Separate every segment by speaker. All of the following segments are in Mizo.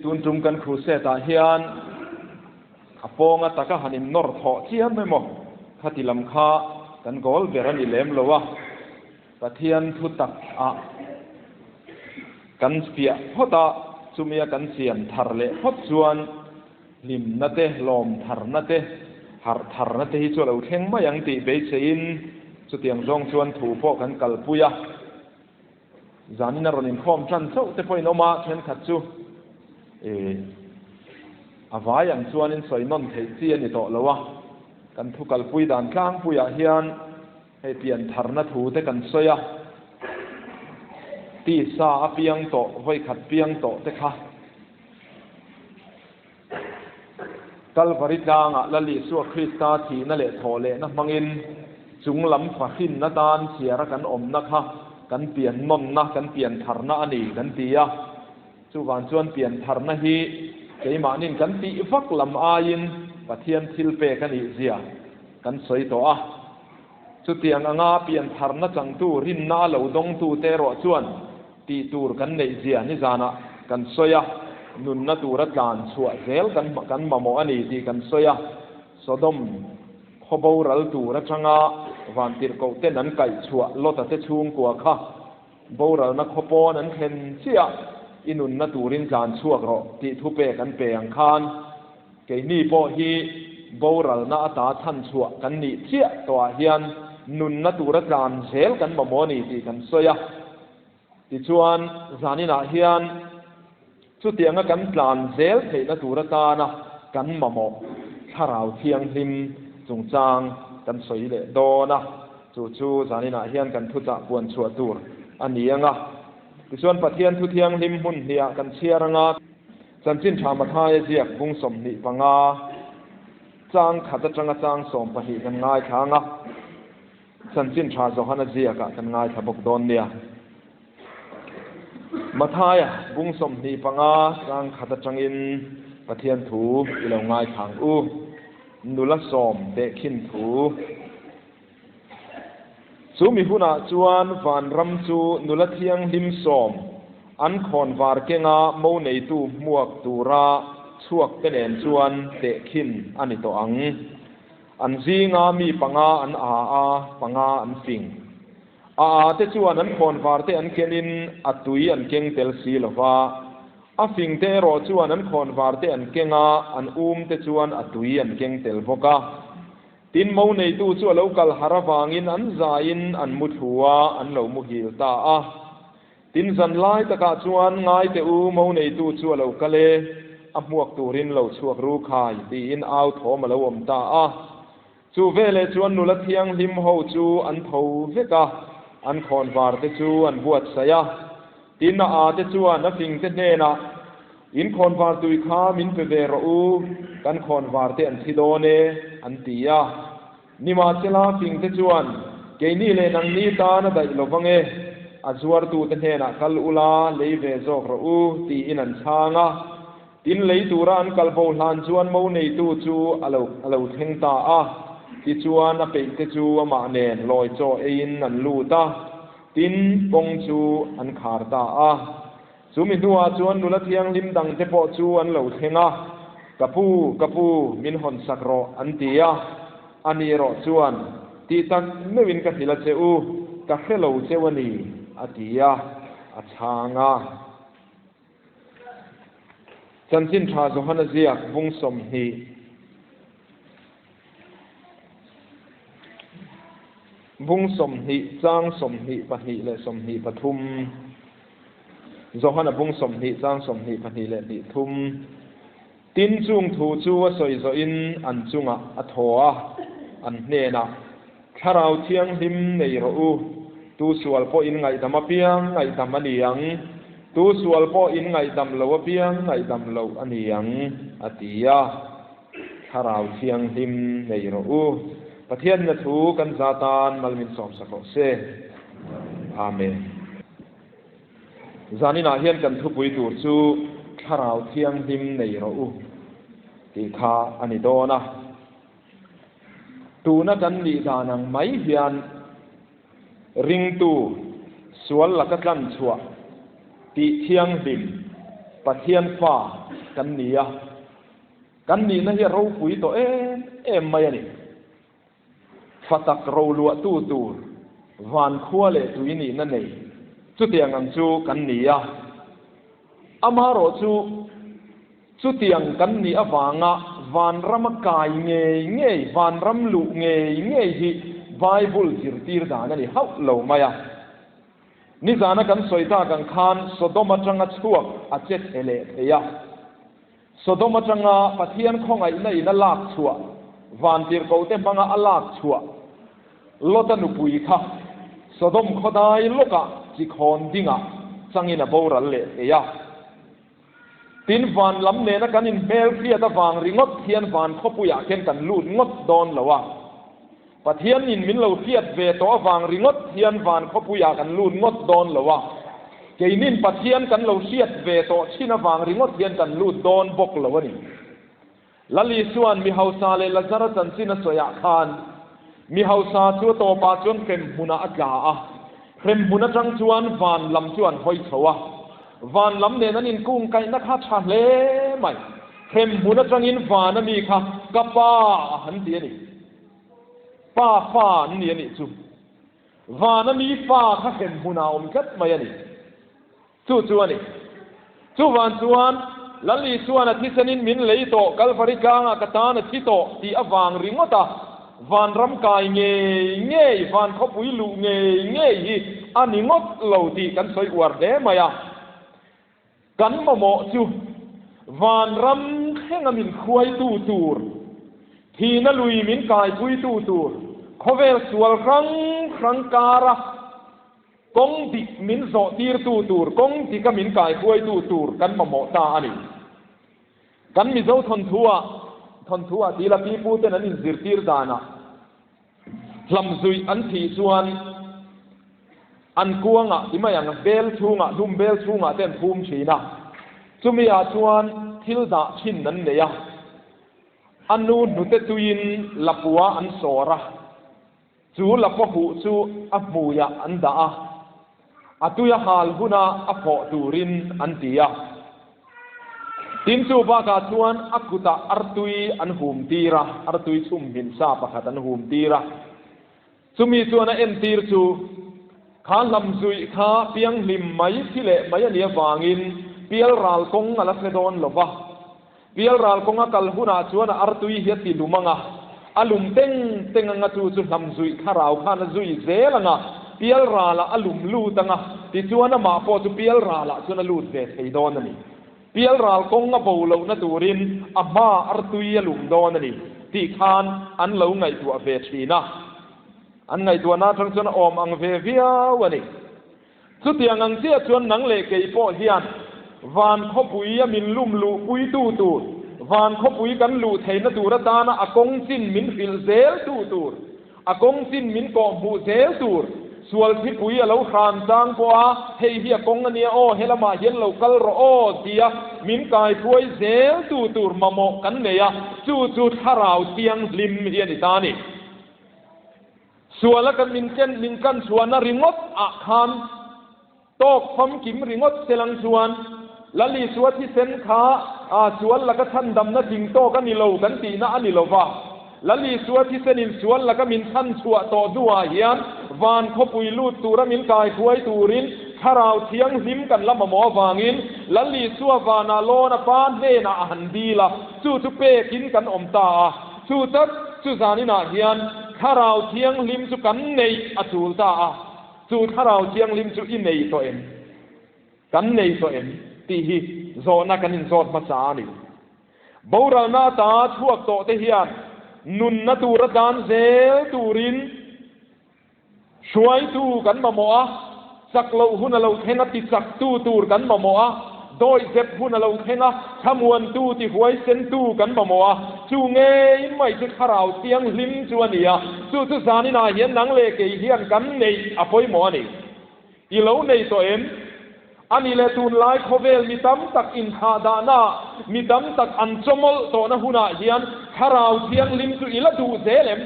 Speaker 1: Tun tum kan crusade ah hian a pawnga taka han in nawr thawh chiam emaw khati lam kha kan goal ber a ni lem lo a, Pathian thu tak ah kan fiah phawt a, chumia kan siam thar leh phawt chuan hlimna te, lawm tharna te, harh tharna te hi chu a lo thleng mai ang tih beiseiin chutiang zawng chuan thu pawh kan kalpui a. Zanin a rawn inkhawm tan chauh te pawhin awm a, thenkhat chu eh a vai ang chuanin sawi nawn theih chi a ni tawh lo a. Kan thu kalpui dan tlangpuiah hian hei pian tharna thu te kan sawi a, tisa a piang tawh, vawikhat piang tawh te kha Kalvari tlangah Lal Isua Krista thihna leh thawhlehna hmangin chung lam fahrinna tan chhiara kan awmna kha kan piannawnna, kan piantharna a ni kan ti a. Chuvang chuan piantharna hi keimahnin kan tih vak lam aiin Pathian thil pek a nih zia kan sawi tawh a. Chutiang anga piantharna changtu rinna a lo dawngtute erawh chuan Tih tur kan neih zia nizanah kan sawi a, nunna tura tlan chhuah zel kan kan mamawh a ni tih kan sawi a. Sodom khaw boral tur atanga vantirhkoh ten an kaih chhuah Lota te chhungkua kha boralna khaw pawn an thlen chiah i nunna turin tlan chhuak rawh tih thupek an pe ang khan keini pawh hi boralna ata chhan chhuah kan nih chiah tawhah hian nunna tura tlan zel kan mamawh a ni tih kan sawi a. Tichuan, zaninah hian chutianga kan tlan zel theihna tur atana kan mamawh Thlarau Thianghlim chungchang kan sawi leh dawn a, chu chu zaninah hian kan thuchah puan chhuah tur a ni ang a. Tichuan, Pathian Thu Thianghlim hmun hniah kan chhiar ang a, Chanchin Tha Mathaia ziak bung 25, chang khat atanga chang 12 kan ngaithla ang a. Chanchin tha Johana ziakah kan ngaithla bawk dawn nia. Mathaia bung 25 chang khat atangin Pathian thu i lo ngaithla ang u. Nula sawm tehkhin thu. Chu mi hunah chuan vanram chu nula thianghlim sawm an khawn var kenga mo neitu hmuak tura chhuak te nen chuan tehkhin a ni tawh ang. An zinga mi panga an a a, panga an fing. A a te chuan an khawnvar te an kenin a tui an keng tel si lo va. A fing te erawh chuan an khawnvar te an keng a, an um te chuan a tui an keng tel bawk a. Tin, mo neitu chu a lo kal har avangin an zaiin an mu thlu a, an lo muhil ta a. Tin, zan lai takah chuan ngai teh u, mo neitu chu a lo kal e, a hmuak turin lo chhuak ru khai, tiin au thawm a lo awm ta a. Chu veleh chuan nula thianghlim ho chu an tho vek a, an khawnvar te chu an buatsaih a. Tin, a â te chuan a fing te hnenah, In khawnvar tui kha min pe ve rawh u, kan khawnvar te an thi dawn e, an ti a. Nimahsela, fingte chuan, Keini leh nangni tan a daih lo vang e, a zuartute hnenah kal ula, lei ve zawk rawh u, tiin an chhang a. Tin, lei tura an kal bo hlan chuan mo neitu chu a lo a lo thleng ta a. Tichuan, a peihte chu amah nen lawi chaw eiin an lut a, tin, kawng chu an khar ta a. Chumi hnuah chuan nula thianghlim dangte pawh chu an lo thleng a, Ka pu, ka pu, min hawn sak rawh, an ti a. Ani erawh chuan, Tih tak meuhin ka hrilh a che u, ka hre lo cheu a ni, a ti a, a chhang a. Chanchin Tha Johana ziak bung 20. Bung 20 chang 22 leh 23. Johana bung 20 chang 22 leh hnih thum. Tin chung thu chu a sawi zawhin an chungah a thaw a, an hnenah, Thlarau Thianghlim nei rawh u, tu sual pawh in ngaihdam apiang ngaihdam a ni ang, tu sual pawh in ngaihdam lo apiang ngaihdam loh a ni ang, a ti a. Thlarau Thianghlim nei rawh u. Pathianna thu kan za tan mal min sawmsak rawh se. Amen. Zaninah hian kan thupui tur chu Thlarau Thianghlim nei rawh u tih kha a ni dawn a. Tuna kan nih dan ang mai hian ringtu sual laka tlan chhuah tih thianghlim. Pathian fa kan ni a, kan nihna hi a ropui tawh em em mai a ni. Fa tak roluahtu tur van khua leh tui nihna nei chutiang ang chu kan ni a. Amaherawh chu chutiang kan nih avanga vanrama kai ngei ngei, vanram luh ngei ngei hi Bible zirtir dan a ni hauh lo mai a. Nizana kan sawi tak ang khan Sodom atanga chhuak a che chhe leh thei a. Sodom atanga Pathian khawngaihna in a lak chhuah, vantirhkohte hmanga a lak chhuah Lota nupui kha Sodom khawdai lawkah chikhawn dingah changin a boral leh thei a. Tin, van lam nena kan inhmelhriat avang ringawt hian van khawpuiah khian kan lut ngawt dawn lo a. Pathianin min lo hriat ve tawh avang ringawt hian van khawpuiah kan lut ngawt dawn lo a. Keinin Pathian kan lo hriat ve tawh thin avang ringawt hian kan lut dawn bawk lo a ni. Lal Isua'n mi hausa leh Lazara chanchin a sawiah khan, mi hausa chu a tawpah chuan hremhmunah a tla a, hremhmun atang chuan van lam chu an hawi chho a. Van lam nen an inkungkaihna kha tha hle mai. Hremhmun atangin van a mi kha ka pa a han ti a ni. Pa fa an ni a nih chu. Van a mi fa kha hremhmunah a awm tlat mai a ni. Chu chu a ni. Chuvan chuan, Lal Isua'n a thisenin min lei tawh, Kalvari tlangah ka tan a thi tawh tih avang ringawt a, vanram kai ngei ngei, van khawpui luh ngei ngei hi a ni ngawt lo tih kan sawi uar hle mai a. Kan mamawh chu vanram thlenga min hruaitu tur, thihna lui min kaipuitu tur, khawvel sual hrang hrang kara, Kawng dik min zawh tirtu tur, kawng dika min kaihruaitu tur kan mamawh ta a ni. Kan Mizo thawnthu-ah, thawnthu-ah tila pi puten an inzirtir danah hlamzuih an thih chuan an kuangah ti mai ang, bel chhungah, hlum bel chhungah te an phum thin a, chumi ah chuan thil dah thin an nei a, a nu hnute tuiin lapua an sawr a. Chu lapahuh chu a hmuiah an dah a, a tui a hal huna a phawh turin an ti a. Tin, chu bakah chuan a kutah artui an hum tir a, artui chhum hmin sa pakhat an hum tir a. Chumi chuan a entir chu, kha hlamzuih kha pianghlim mai thi leh mai a nih avangin pialral kawng a la hre dawn lo va. Pialral kawnga kal hunah chuan a artui hi a ti lum ang a, a lum teng teng ang a, chu chu hlamzuih thlarau khan a zui zel ang a, pialralah a lum lut ang a, tichuan amah pawh chu pialralah chuan a lut ve thei dawn a ni. Pialral kawng a bo lohna turin a hmaa artui a lum dawn a ni tih khan an lo ngaihtuah ve thin a, an ngaihtuahna atang chuan a awm ang ve viau a ni. Chutiang ang chiah chuan nang leh kei pawh hian van khawpui a min lum luhpuitu tur, van khawpui kan luh theihna tur atana a kawng chin min hrilh zel tu tur, a kawng chin min kawh hmuh zel tur, sual thipui a lo hran chang pawh a, hei hi a kawng a nia aw, helamah hian lo kal rawh aw tia min kaihruai zel tu tur mamawh kan nei a, chu chu thlarau thianghlim hi a ni ta a ni. Suala kan min ken min kan chhuahna ringawt ah khan tawk famkim ringawt selang chuan Lal Isua thisen kha sual laka chhandamna tling tawk a ni lo kan tihna a ni lo va. Lal Isua thisenin sual laka min chhan chhuah tawh hnuah hian van khawpui lut tura min kaihruai turin Thlarau Thianghlim kan la mamawh avangin Lal Isua vanah lawn a Pa hnenah a han dil a, chu chu pekin kan awm ta a. Chu tak chu zaninah hian Thlarau Thianghlim chu kan neih a tul ta a, chu Thlarau Thianghlim chu i nei tawh em? Kan nei tawh em? tih hi zawhna kan inzawt hmasa a ni. Boralna ata chhuak tawh te hian nunna tura tlan zel turin Hruaitu kan mamawh a, chak loh hun a lo thleng a, tichaktu tur kan mamawh a, dawihzep hun a lo thleng a, thlamuantu, tihuaisentu kan mamawh a, chu ngei mai chu Thlarau Thianghlim chu a ni a, chu chu zaninah hian nang leh kei hian kan neih a pawimawh a ni. I lo nei tawh em? A ni leh tunlai khawvel mi tam tak inthlahdahna, mi tam tak an chawmawlh tawhna hunah hian Thlarau Thianghlim chu i la duh zel em?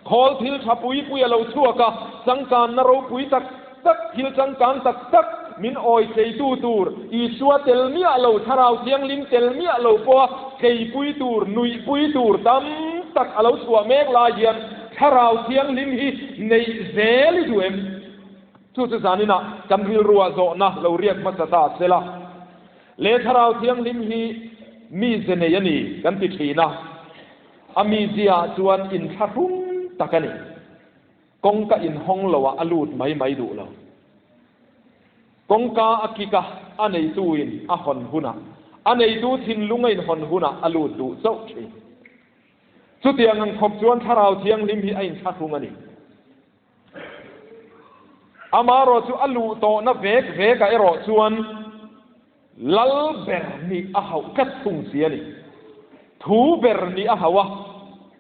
Speaker 1: Khawl thil tha pui pui a lo chhuak a, changkanna ropui tak tak, thil changkang tak tak min awi theitu tur, Isua tel miah lo, Thlarau Thianghlim tel miah lo pawha tleipui tur, nuihpui tur tam tak a lo chhuah mek lai hian Thlarau Thianghlim hi neih zel i duh em? Chu chu zaninah kan rilruah zawhna lo riak hmasa ta se la. Le Thlarau Thianghlim hi mi ze nei a ni kan ti thin a, a mizia chuan inthlahrung tak a ni. Kawngka inhawng loah a lut mai mai duh lo. Kawngka a kik a, a neituin a hawn hunah, a neitu thinlung a inhawn hunah a lut duh chauh thin. Chutiang ang khawp chuan Thlarau Thianghlim hi a inthlahrung a ni. Amaherawh chu a luh tawhna vek vekah erawh chuan Lal ber nih a hauh tlat thung si a ni. Thu ber nih a hauh a,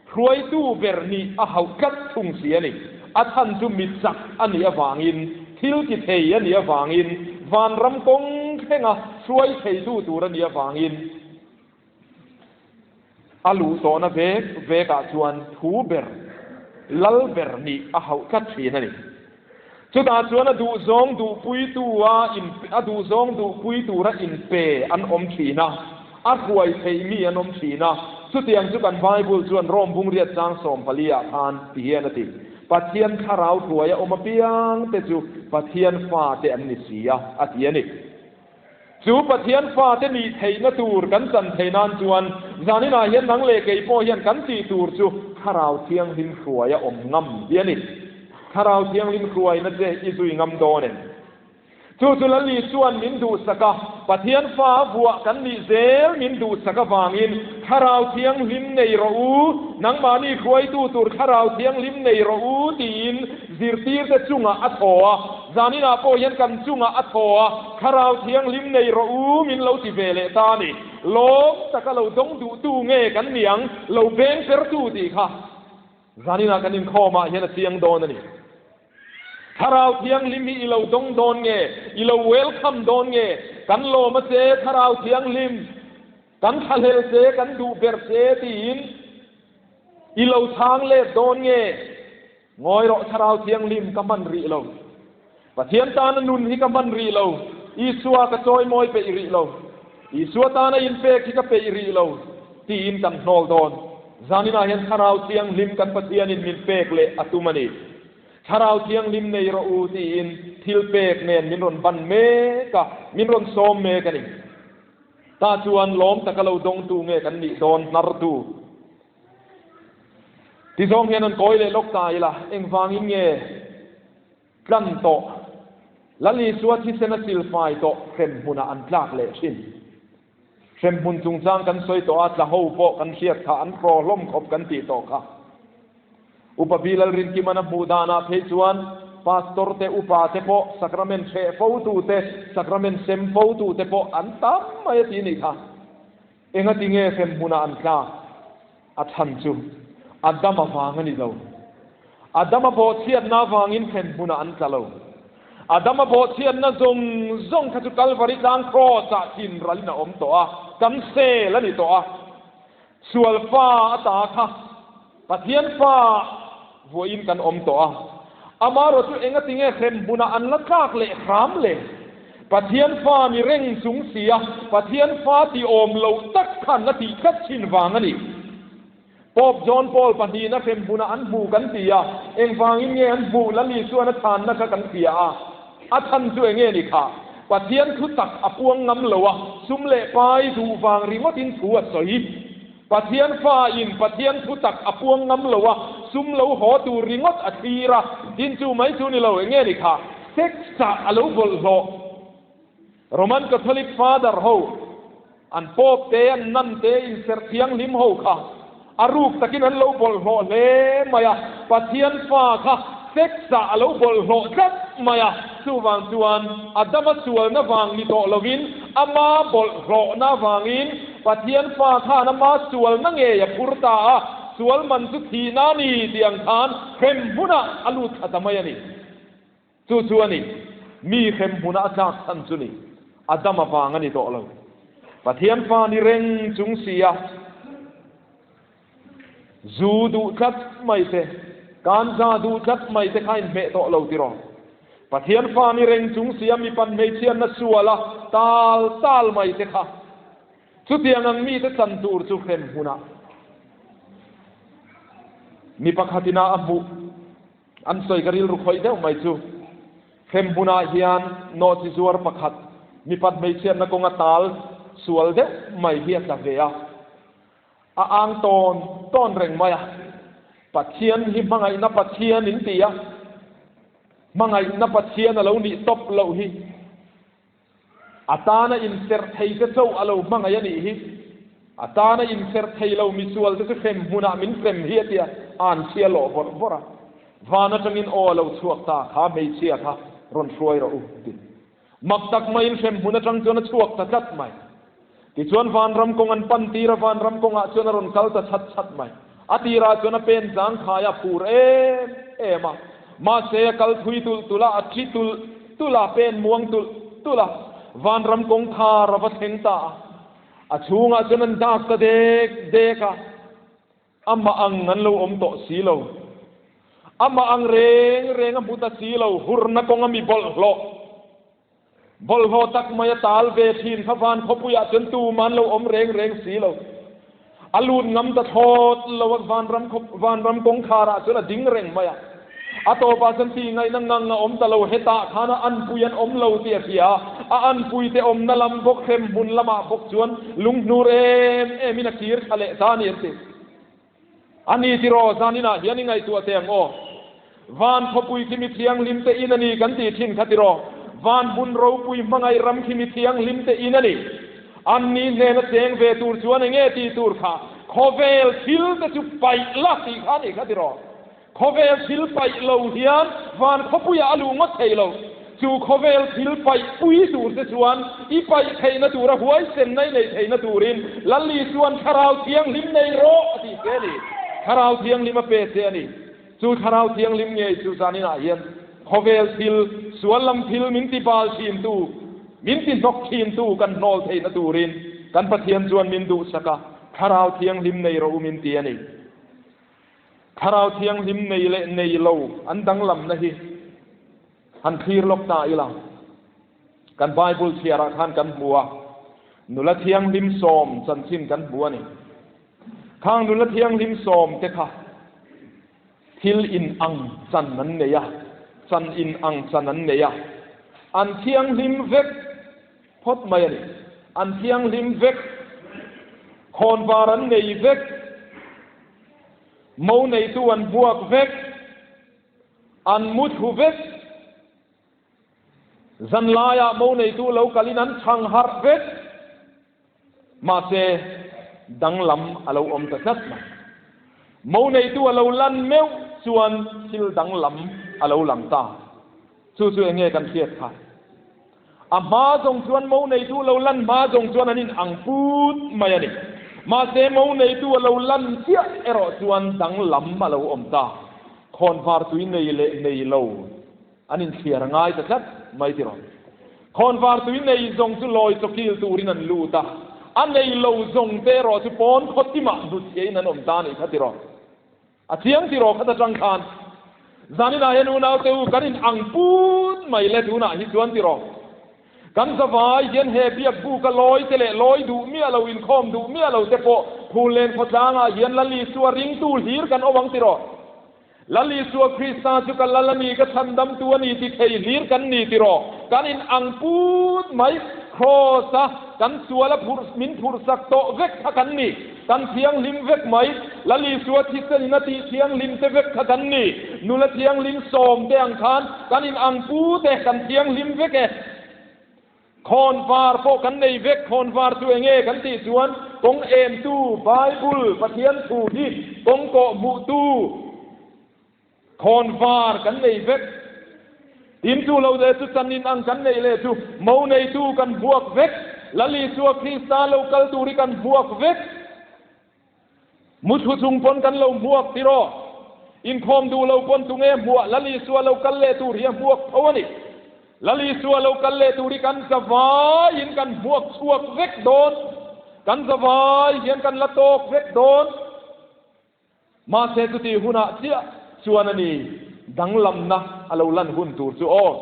Speaker 1: hruaitu ber nih a hauh tlat thung si a ni. A chhan chu mi chak a nih avangin, thil ti thei a nih avangin, vanram kawng thlenga hruai theitu tur a nih avangin a luh tawhna vek vekah chuan thu ber, lal ber nih a hauh tlat thin a ni. Chutah chuan a duhzawng duhpuitu a in a duhzawng duhpui tura inpe an awm thin a, a hruai theih mi an awm thin a. Chutiang chu kan Bible chuan Rome bungriat chang 14 ah khan ti hian a ti, Pathian thlarau hruai a awm apiang te chu Pathian fate an ni si a, a ti a ni. Chu Pathian fate nih theihna tur kan chan thei nan chuan zaninah hian nang leh kei pawh hian kan tih tur chu Thlarau Thianghlim hruai a awm ngam hi a ni. Thlarau Thianghlim hruaina che i zui ngam dawn em? Chu chu Lali chuan min duhsak a, Pathian fa a vuah kan nih zel min duhsak avangin Thlarau Thianghlim nei rawh u, nangmahni hruaitu tur Thlarau Thianghlim nei rawh u tiin zirtirte chungah a thaw a. Zaninah pawh hian kan chungah a thaw a, Thlarau Thianghlim nei rawh u min lo ti ve leh ta a ni. Lawm taka lo dawng duhtu nge kan ni ang, lo beng pertu tih kha zaninah kan inkhawmah hian a chiang dawn a ni. Thlarau Thianghlim hi i lo dawng dawn nge, i lo welcome dawn nge, kan lawm a che Thlarau Thianghlim, kan thlahlel che, kan duh ber che tiin i lo chhang let dawn nge, Ngawi rawh Thlarau Thianghlim ka hman rih lo. Pathian tana nun hi ka hman rih lo. Isua ka chawimawi peih rih lo. Isua tana inpek hi ka peih rih lo tiin kan hnawl dawn. Zaninah hian Thlarau Thianghlim kan Pathianin min pek leh a tum a ni. Thlarau Thianghlim nei rawh u tiin thil pek nen min rawn ban mek a, min rawn sawm mek a ni. Tah chuan lawm taka lo dawngtu nge kan nih dawn hnartu? Ti zawng hian an kawi leh lawk ta ila, engvangin nge tlan tawh Lal Isua thisen a silfai tawh hremhmunah an tlak leh thin. Hremhmun chungchang kan sawi tawh a, tla ho pawh kan hriat kha, an hraw hlawm khawp kan tih tawh kha. Upa Bi Lalrinkiman a hmuh danah phei chuan Pastor te, Upa te pawh Sacrament hreh fo tu te, Sacrament sem fo tu te pawh an tam mai a ti nih kha. Engati nge hremhmunah an tlak? A chhan chu Adama vang a ni lo. Adama bawhchhiatna avangin hremhmunah an tla lo. Adama bawhchhiatna zawng zawng kha chu Kalvari tlang Kraws-ah chin ralin a awm tawh a, kan sel a ni tawh a. Sual fa a ta kha Pathian fa vuahin kan awm tawh a, amaherawh chu engati nge hremhmunah an la tlak leh hram le? Pathian fa ni reng chung si a, Pathian fa ti awm loh tak kha an la tih tlat thin vang a ni. Pope John Paul pahnihna hremhmunah an hmu kan ti a, engvangin nge an hmuh Lal Isuan a chhanna kha kan hria a, a chhan chu enge ni kha? Pathian thu tak a puang ngam lo a, sum leh pai duh vang ringawtin thu a sawi. Pathian fa in Pathian thu tak a puang ngam lo a, sum lo haw tur ringawt a thlir a, tin chu mai chu ni lo, enge ni kha? Sex ah a lo bawlhhlawh. Roman Catholic Father ho, an Pope te, an nun te, inserh thianghlim ho kha a ruk takin an lo bawlhhlawh hle mai a, Pathian fa kha sex ah a lo bawlhhlawh tlat mai a, chuvang chuan Adama sualna vang ni tawh lovin ama bawlhhlawhna vangin Pathian fa khan ama sualna ngei a phur ta a, sual man chu thihna a ni tih ang khan hrem hmunah a lut thla ta mai a ni. Chu chu a ni, mi hrem hmuna a tlak chhan chu ni, a dam avang a ni tawh lo. Pathian fa ni reng chung si a, zu duh tlat mai te, kanza duh tlat mai te kha inhmeh tawh lo tiraw? Pathian fa ni reng chung sia mipat hmeichhiatna suala tal tal mai te kha. Chutiang ang mite chan tur chu hrem hmunah mi pakhatina a hmuh an sawi ka rilru khawih deuh mai chu. Hrem hmunah hian nawhchi zuar pakhat mipat hmeichhiatna kawnga tal sual deuh mai hi a tla ve a. A ang tawn tawn reng mai a. Pathian hi hmangaihna Pathian in ti a, hmangaihna Pathian a lo nih tawp loh hi. A tana inserh thei te chauh a lo hmangaih a nih hi. A tana inserh thei lo misual te chu hrem hmunah min hrem hi a ti a, a an chhia lawh vawrh vawrh a. Van atangin aw a lo chhuak ta, kha hmeichhia kha rawn hruai rawh u, ti. Mak tak maiin hremhmun atang chuan a chhuak ta tlat mai. Tichuan vanram kawng an pan tir a, vanram kawngah chuan a rawn kal ta chhat chhat mai. A tirah chuan a pen zangkhai a phur em em a, mahse a kal thui tulh tulh a, a thi tulh tulh a, pen muang tulh tulh a, vanram kawngkhar a va thleng ta a. A chhungah chuan an dak ta dek dek a. Amah ang an lo awm tawh si lo. Amah ang reng reng a hmu ta si lo, hurna kawnga mi bawlhhlawh, bawlhhlawh tak mai a tal ve thin kha van khawpuiah chuan tumah an lo awm reng reng si lo. A lut ngam ta thlawt lo a, vanram vanram kawngkharah chuan a ding reng mai a. A tawpah chuan tih ngaihna ngang a awm ta lo, hetah khan a anpui an awm lo tih a hria a, a anpuite awmna lam bawk hrem hmun lamah bawk chuan lunghnur em emin a kir thla leh ta a ni an ti. A ni tiraw, zaninah hian i ngaihtuah teh ang aw. Van khawpui khi mi thianghlim te in a ni kan tih thin kha tiraw, van hmun ropui hmangaih ram khi mi thianghlim te in a ni. Anni hnena cheng ve tur chuan enge tih tur kha khawvel thil te chu paih la tih kha a ni kha tiraw. Khawvel thil paih lo hian van khawpuiah a luh ngawt thei lo. Chu khawvel thil paih pui tur che chuan i paih theihna tura huaisenna i neih theihna turin Lali chuan Thlarau Thianghlim nei rawh a tih che a ni. Thlarau Thianghlim a pe che a ni. Chu Thlarau Thianghlim ngei chu zaninah hian khawvel thil, sual lam thil min ti bal thintu, min ti hnawk thintu kan hnawl theihna turin kan Pathian chuan min duhsak a, Thlarau Thianghlim nei rawh u min ti a ni. Thlarau Thianghlim nei leh nei lo an danglamna hi han thlir lawk ta ila. Kan Bible chhiarah khan kan hmu a, nula thianghlim sawm chanchin kan hmu a ni. Khang nula thianghlim sawm te kha thil in ang chan an nei a, chan in ang chan an nei a, an thianghlim vek phawt mai a ni. An thianghlim vek, khawnvar an nei vek. Mo neitu an buak vek, an mu thlu vek. Zanlaiah mo neitu lo kalin an chhang harh vek. Mahse, danglam a lo awm ta tlat mai. Mo neitu a lo lan meuh chuan thil danglam a lo lang ta. Chu chu eng nge kan hriat kha? A hma zawng chuan mo neitu lo lan hma zawng chuan an in ang put mai a ni. Mahse mo neitu a lo lan chiah erawh chuan danglam a lo awm ta. Khawnvar tui nei leh nei lo an inthliar a ngai ta tlat mai tiraw. Khawnvar tui nei zawng chu lawi chawkil turin an lut a, a nei lo zawng te erawh chu pawn khaw timah hnutchhiahin an awm ta a nih kha tiraw. A chiang tiraw khat atang khan zaninah hian unaute u kan in ang put mai le tunah hi chuan tiraw kan zavai hian he biak buk a lawi te leh lawi duh miah lo inkhawm duh miah lo te pawh Phullen khawtlangah hian Lal Isua ringtu hlir kan awm ang tiraw Lal Isua Krista chu ka lal a ni ka chhandamtu a ni ti thei hlir kan ni tiraw kan in ang put mai Kraws a kan sual a phurh min phurhsak tawh vek kha kan ni. Kan thianghlim vek mai. Lal Isua thisen in a tih thianghlim te vek kha kan ni. Nula thianghlim sawm te ang khan kan in ang pu te kan thianghlim vek e. Khawnvar pawh kan nei vek. Khawnvar chu enge kan tih chuan kawng em tu Bible Pathian thu hi kawng kawh hmuh tu Khawnvar kan nei vek. Tin chu lo leh chu chanin ang kan neih leh chu mo neitu kan hmuak vek. Lal Isua Krista lo kal tur hi kan hmuak vek. Muthlu chung pawn kan lo hmuak tiraw. Inkhawm duh lo pawn tunge hmuah Lal Isua lo kal leh tur hi a hmuak tho a ni. Lal Isua lo kal leh tur hi kan zavaiin kan hmuak chhuak vek dawn. Kan zavai hian kan la tawk vek dawn. Mahse chutih hunah chiah chuan a ni danglamna a lo lan hun tur chu aw.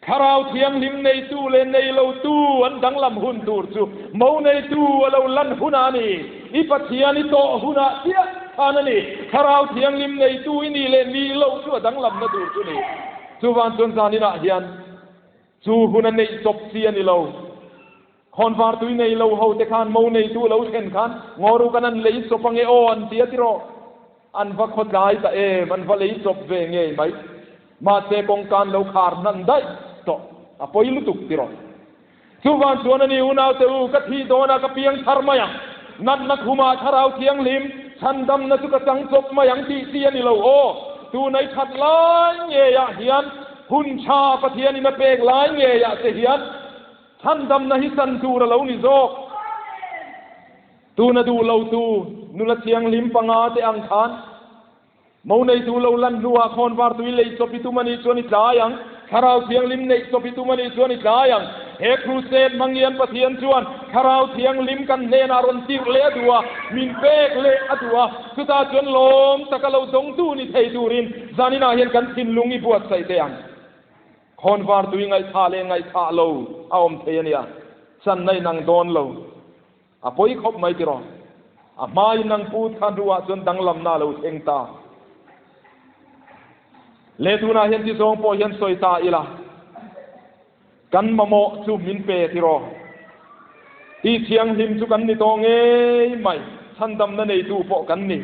Speaker 1: Thlarau Thianghlim neitu leh nei lotu an danglam hun tur chu mo neitu a lo lan hunah a ni. I Pathian i tawh hunah chiah khan a ni. Thlarau Thianghlim neitu i nih leh nih loh chu a danglamna tur chu ni. Chuvang chuan zaninah hian chu hun a neih chawp chi a ni lo. Khawnvar tui nei lo ho te khan mo neitu lo thlen khan ngaw ru kan an lei chawp ange aw an ti a tiraw? An va khawtlai ta em, an va lei chawp ve ngei mai. Mahse kawngka an lo khar hnan daih tawh, a pawi lutuk tiraw? Chuvang chuan a ni unaute u, ka thih dawnah ka piang thar mai ang, natna khumah Thlarau Thianghlim chhandamna chu ka chang chawp mai ang tih chi a ni lo aw. Tunai that lai ngeiah hian hun tha Pathianin a pek lai ngeiah che hian Chhandamna hi chan tur a lo ni zawk. Tuna duh lo tu nula thianghlim panga te ang khan mo neitu lo lan hnuah khawnvar tui lei chawp i tum a nih chuan i tlai ang, Thlarau Thianghlim neih chawp i tum a nih chuan i tlai ang. He crusade hmang hian Pathian chuan Thlarau Thianghlim kan hnenah rawn tirh leh a duh a, min pek leh a duh a, chutah chuan lawm taka lo dawngtu ni thei turin zaninah hian kan thinlung i buatsaih teh ang. Khawnvar tui ngaihthah leh ngaihthah lo a awm thei a nia, channa in ang dawn lo. A pawi khawp mai tiraw? A hmaiin ang put kha hnuah chuan danglamna a lo thleng ta. Le tunah hian ti zawng pawh hian sawi ta ila, kan mamawh chu min pe tiraw? Ti thianghlim chu kan ni tawh ngei mai, chhandamna neitu pawh kan ni.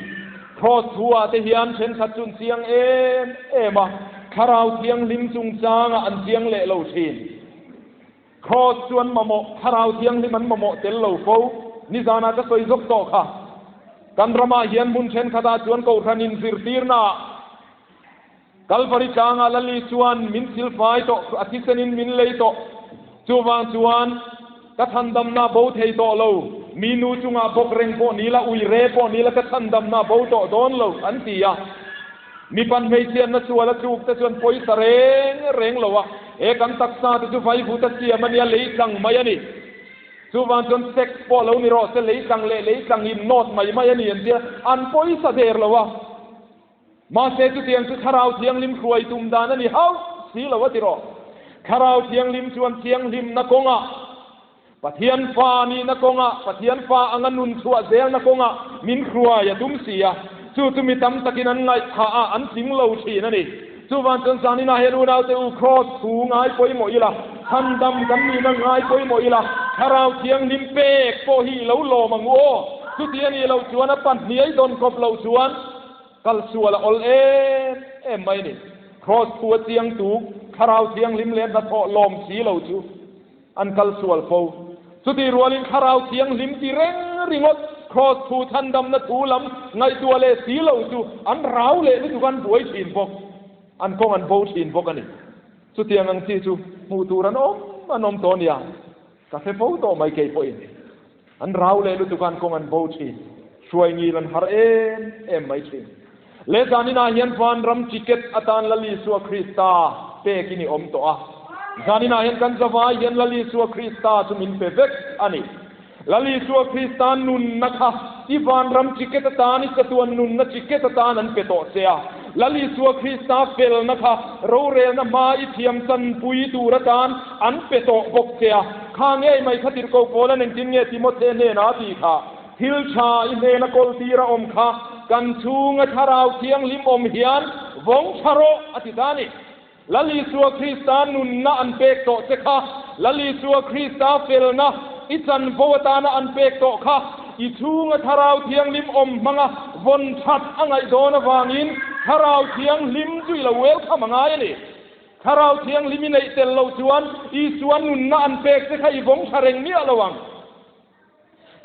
Speaker 1: Kraws thu-ah te hian thenkhat chu an chiang em em a, Thlarau Thianghlim chungchangah an chiang leh lo thin. Kraws chu an mamawh, Thlarau Thianghlim an mamawh tel lo fo. Nizanah ka sawi zawk tawh kha. Kan ramah hian hmun thenkhatah chuan Kohhran inzirtirnaah Kalvari tlangah Lali chuan min silfai tawh, a thisenin min lei tawh. Chuvang chuan ka chhandamna bo thei tawh lo, mi nu chungah bawk reng pawh ni la, ui re pawh ni la ka chhandamna bo tawh dawn lo, an ti a. Mipan hmeichhiatna sual a tluk te chuan pawisa reng reng lo a, he kan taksa te chu vaivut a siam a nia, lei tlang mai a ni. Chuvang chuan sex pawh lo ni rawh se, lei tlang leh lei tlang in nawt mai mai a ni an ti a, an pawisa der lo a. Mahse chutiang chu Thlarau Thianghlim hruai tum dan a ni hauh si lo a ti rawh. Thlarau Thianghlim chuan thianghlimna kawngah, Pathian fa nihna kawngah, Pathian fa anga nun chhuah zelna kawngah min hruai a tum si a. Chu chu mi tam takin an ngaihthah a, an tling lo thin a ni. Chuvang chuan zaninah hian unaute u Kraws thu ngai pawimawh ila, chhandam kan nihna ngai pawimawh ila, Thlarau Thianghlim pek pawh hi i lo lawm ang u aw. Chuti a nih loh chuan a pahniai dawn kawp loh chuan, Kal sual a awl em em mai ni. Kraws thu a chiang tuk, Thlarau Thianghlim leh hnathawh lawm si lo chu an kal sual fo. Chutih rualin Thlarau Thianghlim ti reng ringawt Kraws thu chhandamna thu lam ngaihtuah leh si lo chu an rau leh lutuk an buai thin bawk, an kawng an bo thin bawk a ni. Chutiang ang chi chu hmuh tur an awm an awm tawh nia. Ka hre fo tawh mai kei pawhin. An rau leh lutuk a, an kawng an bo thin. Hruai ngil an har em em mai thin. Leh zaninah hian vanram ticket atan Lal Isua Krista pekin i awm tawh a. Zaninah hian kan zavai hian Lal Isua Krista chu min pe vek a ni. Lal Isua Krista nunna kha i vanram ticket atan, i chatuan nunna ticket atan an pe tawh che a. Lal Isua Krista felna kha rorelna hma i thiam chanpui tur atan an pe tawh bawk che a. Kha ngei mai kha tirhkoh Paula'n engtin nge Timothe hnenah a tih kha? Thil tha i hnena kawl tir a awm kha kan chhunga Thlarau Thianghlim awm hian vawng tha rawh a ti ta a ni. Lal Isua Krista nunna an pek tawh che kha, Lal Isua Krista felna i chanvo atana an pek tawh kha, i chhunga Thlarau Thianghlim awm hmanga vawn that a ngaih dawn avangin Thlarau Thianghlim chu i lo welcome a ngai a ni. Thlarau Thianghlim i neih tel loh chuan Isua nunna an pek che kha i vawng tha reng miah lo ang.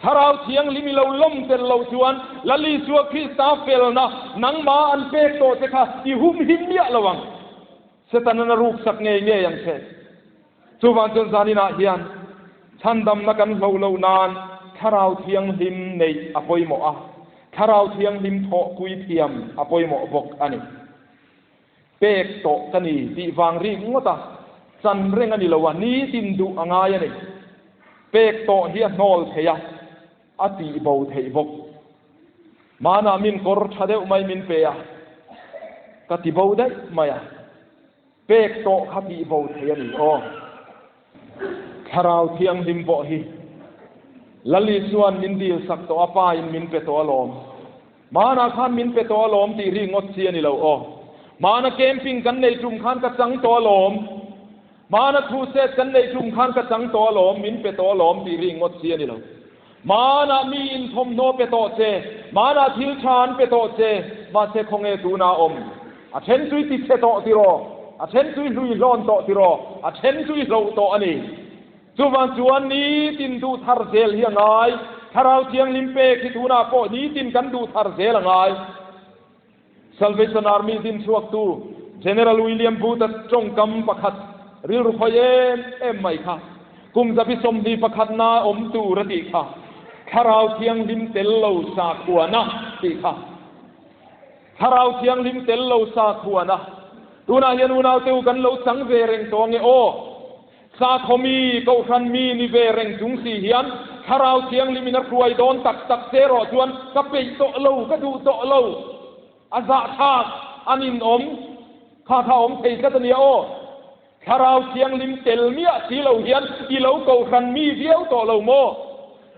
Speaker 1: Thlarau Thianghlim i lo lawm tel loh chuan Lal Isua Krista felna nangmah an pek tawh che kha i hum him miah lo ang. Setanan a ruksak ngei ngei ang che. Chuvang chuan zaninah hian chhandamna kan hloh loh nan Thlarau Thianghlim neih a pawimawh a, Thlarau Thianghlim thawhpui thiam a pawimawh bawk a ni. Pek tawh ka ni tih vang rik ngawt a, chan reng a ni lo a, nitin duh a ngai a ni. Pek tawh hi a hnawl thei a, a tih bo theih bawk. Hmanah min kawr tha deuh mai min pe a, ka ti bo daih mai a. Pek tawh kha tih bo thei a ni aw. Thlarau Thianghlim pawh hi Lal Isua'n min dil sak tawh a, Pa in min pe tawh alawm. Hmanah khan min pe tawh alawm tih ri ngawt chi a ni lo aw. Hmana camping kan nei tum khan ka chang tawh alawm. Hmana crusade kan nei tum khan ka chang tawh alawm, min pe tawh alawm tih ri ngawt chi a ni lo. Hmanah mi in thawmhnaw pe tawh che, hmanah thil tha an pe tawh che, mahse khawnge tuna awm? A then chu i ti chhe tawh tiraw? A then chu i hlui hlawn tawh tiraw? A then chu i hloh tawh a ni. Chuvang chuan nitin duh thar zel hi a ngai. Thlarau Thianghlim pek hi tunah pawh nitin kan duh thar zel a ngai. Salvation Army dinchhuaktu General William Booth-a tawngkam pakhat rilru khawi em em mai kha kum zabi 21 na awm tur a tih kha, Thlarau Thianghlim tel lo sakhuana tih kha. Thlarau Thianghlim tel lo sakhuana. Tunah hian unaute u kan lo chang ve reng tawh ange aw. Sakhaw mi, Kohhran mi ni ve reng chung si hian Thlarau Thianghlim in a hruai dawn tak tak che rawh chuan ka peih tawh lo, ka duh tawh lo. A zahthlak a ninawm. Kha kha awm thei tlat a nia aw. Thlarau Thianghlim tel miah si lo hian i lo Kohhran mi viau tawh lo maw?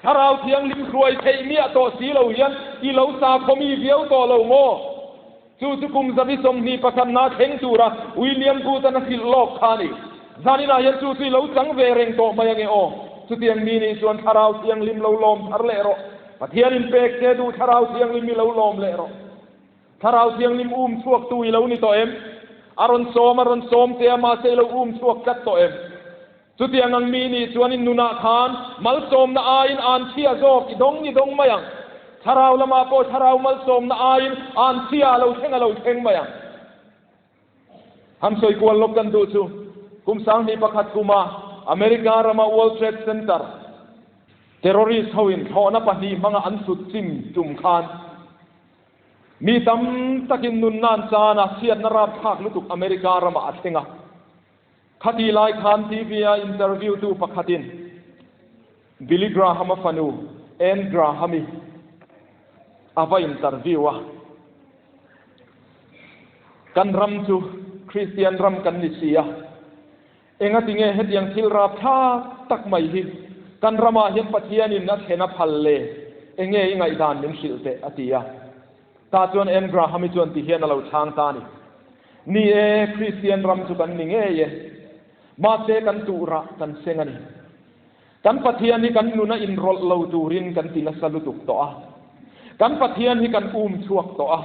Speaker 1: Thlarau Thianghlim hruai theih miah tawh si lo hian i lo sakhaw mi viau tawh lo maw? Chu chu kum 21 na thleng tura William Booth-a'n a hrilh lawk kha a ni. Zaninah hian chu chu i lo chang ve reng tawh mai ange aw. Chutiang mi nih chuan Thlarau Thianghlim lo lawm thar leh rawh. Pathianin pek che duh Thlarau Thianghlim i lo lawm leh rawh. Thlarau Thianghlim um chhuaktu i lo ni tawh em? A rawn sawm, a rawn sawm che a, mahse i lo um chhuak tlat tawh em? Chutiang ang mi nih chuan in nunah khan malsawmna aiin an chhia zawk i dawng i dawng mai ang. Thlarau lamah pawh thlarau malsawmna aiin an chhia a lo thleng a lo thleng mai ang. Han sawi kual lawk kan duh chu kum 2001 kuma America rama World Trade Center terrorist hoin thlawhna pahnih hmanga an sut chim tum khan mi tam takin nunna an chan a, chhiatna rapthlak lutuk America ramah a thleng a. Khati lai khan TV a interview tu pakhatin Billy Graham-a fanu Anne Graham-i a va interview a. Kan ram chu Kristian ram kan ni si a, engati nge hetiang thil rapthlak tak mai hi kan ramah hian Pathianin a thlen a phal le? Enge i ngaihdan min hrilh teh? a ti a. Tah chuan Anne Graham-i chuan ti hian a lo chhang ta a ni. Ni e, Kristian ram chu kan ni ngei e. Mahse kan tuhrah kan seng a ni. Kan Pathian hi kan nuna inrawlh lo turin kan ti nasa lutuk tawh a. Kan Pathian hi kan um chhuak tawh a.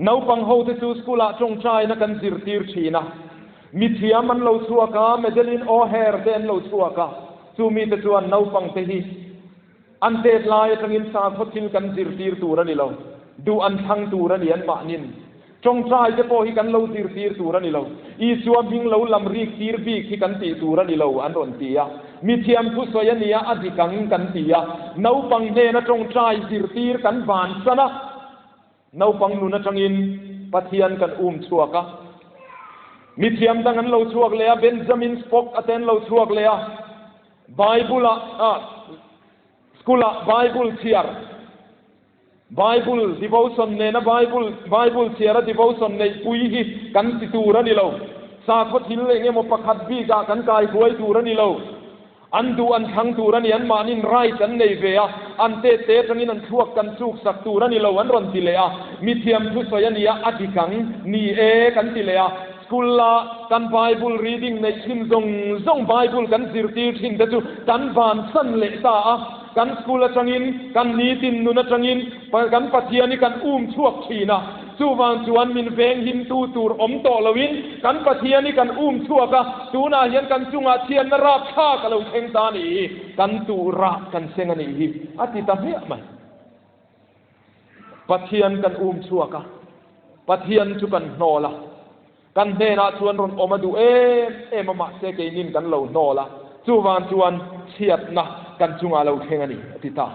Speaker 1: Naupang hote chu school-ah tawngtaina kan zirtir thin a. Mithiam an lo chhuak a, Madeline O'Hare te an lo chhuak a. Chu mite chuan naupangte hi An tet lai atangin sakhaw thil kan zirtir tur a ni lo. Duh an thlang tur a ni an mahnin. Tawngtai te pawh hi kan lo zirtir tur a ni lo. Isua hming lo lam rik tir bik hi kan tih tur a ni lo an rawn ti a. Mithiam thusawi a nia a dik ang kan ti a. Naupang hnena tawngtai zirtir kan bansan a. Naupang nun atangin Pathian kan um chhuak a. Mithiam dang an lo chhuak leh a, Benjamin Spock a te an lo chhuak leh a. Bible-ah ah school-ah Bible chhiar, Bible devotion nena Bible Bible chhiara devotion neihpui hi kan ti tur a ni lo. Sakhaw thil eng emaw pakhat bikah kan kaihruai tur a ni lo. An duh an thlang tur a ni, anmahnin right an nei ve a, an tet te atangin an thluak kan chuk sak tur a ni lo an rawn ti leh a, mithiam thusawi a nia a dik ang, ni e kan ti leh a, school a kan Bible reading neih thin zawng zawng Bible kan zirtir thin te chu kan vansan leh ta a, kan school atangin kan nitin nun atangin kan Pathian hi kan um chhuak thin a. Chuvang chuan min venghimtu tur awm tawh loin kan Pathian hi kan um chhuak a, tunah hian kan chungah chhiatna rapthlak a lo thleng ta a nih hi, kan tuh rah kan seng a nih hi, a ti ta hmiah mai. Pathian kan um chhuak a, Pathian chu kan hnawl a, kan hnenah chuan rawn awm a duh em em a, mahse keinin kan lo hnawl a, chuvang chuan chhiatna kan chungah a lo thleng a ni, a ti ta.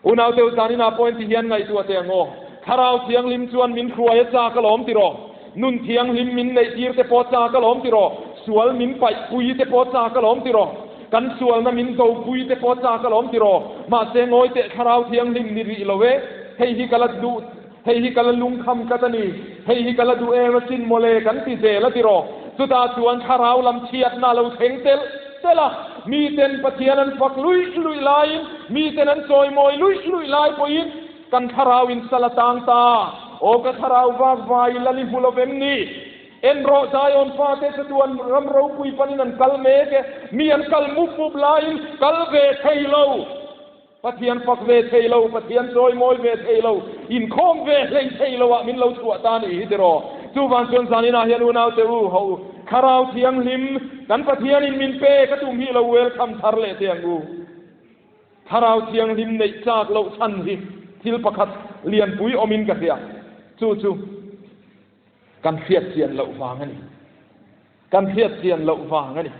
Speaker 1: Unau teu zaninah pawhin ti hian ngaihtuah teh ang aw. Thlarau Thianghlim chuan min hruai a chak alawm ti rawh. Nun Thianghlim min neih tir te pawh chak alawm ti rawh. Sual min paih pui te pawh chak alawm ti rawh. Kan sualna min do pui te pawh chak alawm ti rawh. Mahse ngawi teh Thlarau Thianghlim ni rih lo e. Hei hi ka la duh. Hei hi ka la lungkham tlat a ni, hei hi ka la duh em asin mawle kan ti zel a tiraw? Chutah chuan thlarau lam chhiatna a lo thleng telh telh a, miten Pathian an fak luih luih laiin, miten an chawimawi luih luih lai pawhin kan thlarau in sal a tang ta. Aw ka thlarau vak vai i la ni hmu lo vem ni? En rawh, Zion fate chatuan ram ropui panin an kal mek e, mi an kal mup mup laiin kal ve thei lo. Pathian fak ve thei lo, Pathian chawimawi ve thei lo, inkhawm ve hlei thei lo ah min lo chhuah ta nih hi tiraw? Chuvang chuan zaninah hian unaute u, ho u, Thlarau Thianghlim kan Pathianin min pe ka tum hi lo welcome thar leh teh ang u. Thlarau Thianghlim neih chak loh chhan hi thil pakhat lianpui awmin ka hria, chu chu kan hriatchian loh vang a ni. Kan hriatchian loh vang a ni.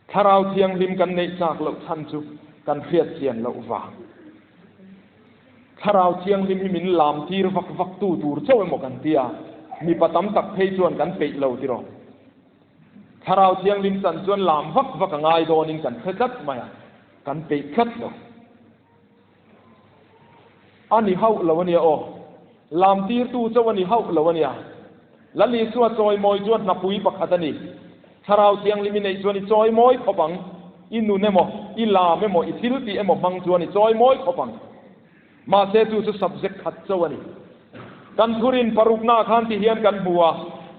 Speaker 1: Thlarau Thianghlim kan neih chak loh chhan chu kan hriat chian loh vang. Thlarau Thianghlim hi min lam tir vak vak tu tur chauh emaw kan ti a, mipa tam tak phei chuan kan peih lo tiraw. Thlarau Thianghlim chan chuan lam vak vak a ngai dawnin kan hre tlat mai a, kan peih tlat lo. A ni hauh lo a nia aw. Lam tirtu chauh a ni hauh lo a nia. Lal Isua chawimawi chuan hnapui pakhat a ni. Thlarau Thianghlim i neih chuan i chawimawi khawp ang. I nun emaw, i lam emaw, i thil tih emaw hmang chuan i chawimawi khawp ang. Mahse chu chu subject khat chauh a ni. Kan thurin paruknaah khan ti hian kan hmu a,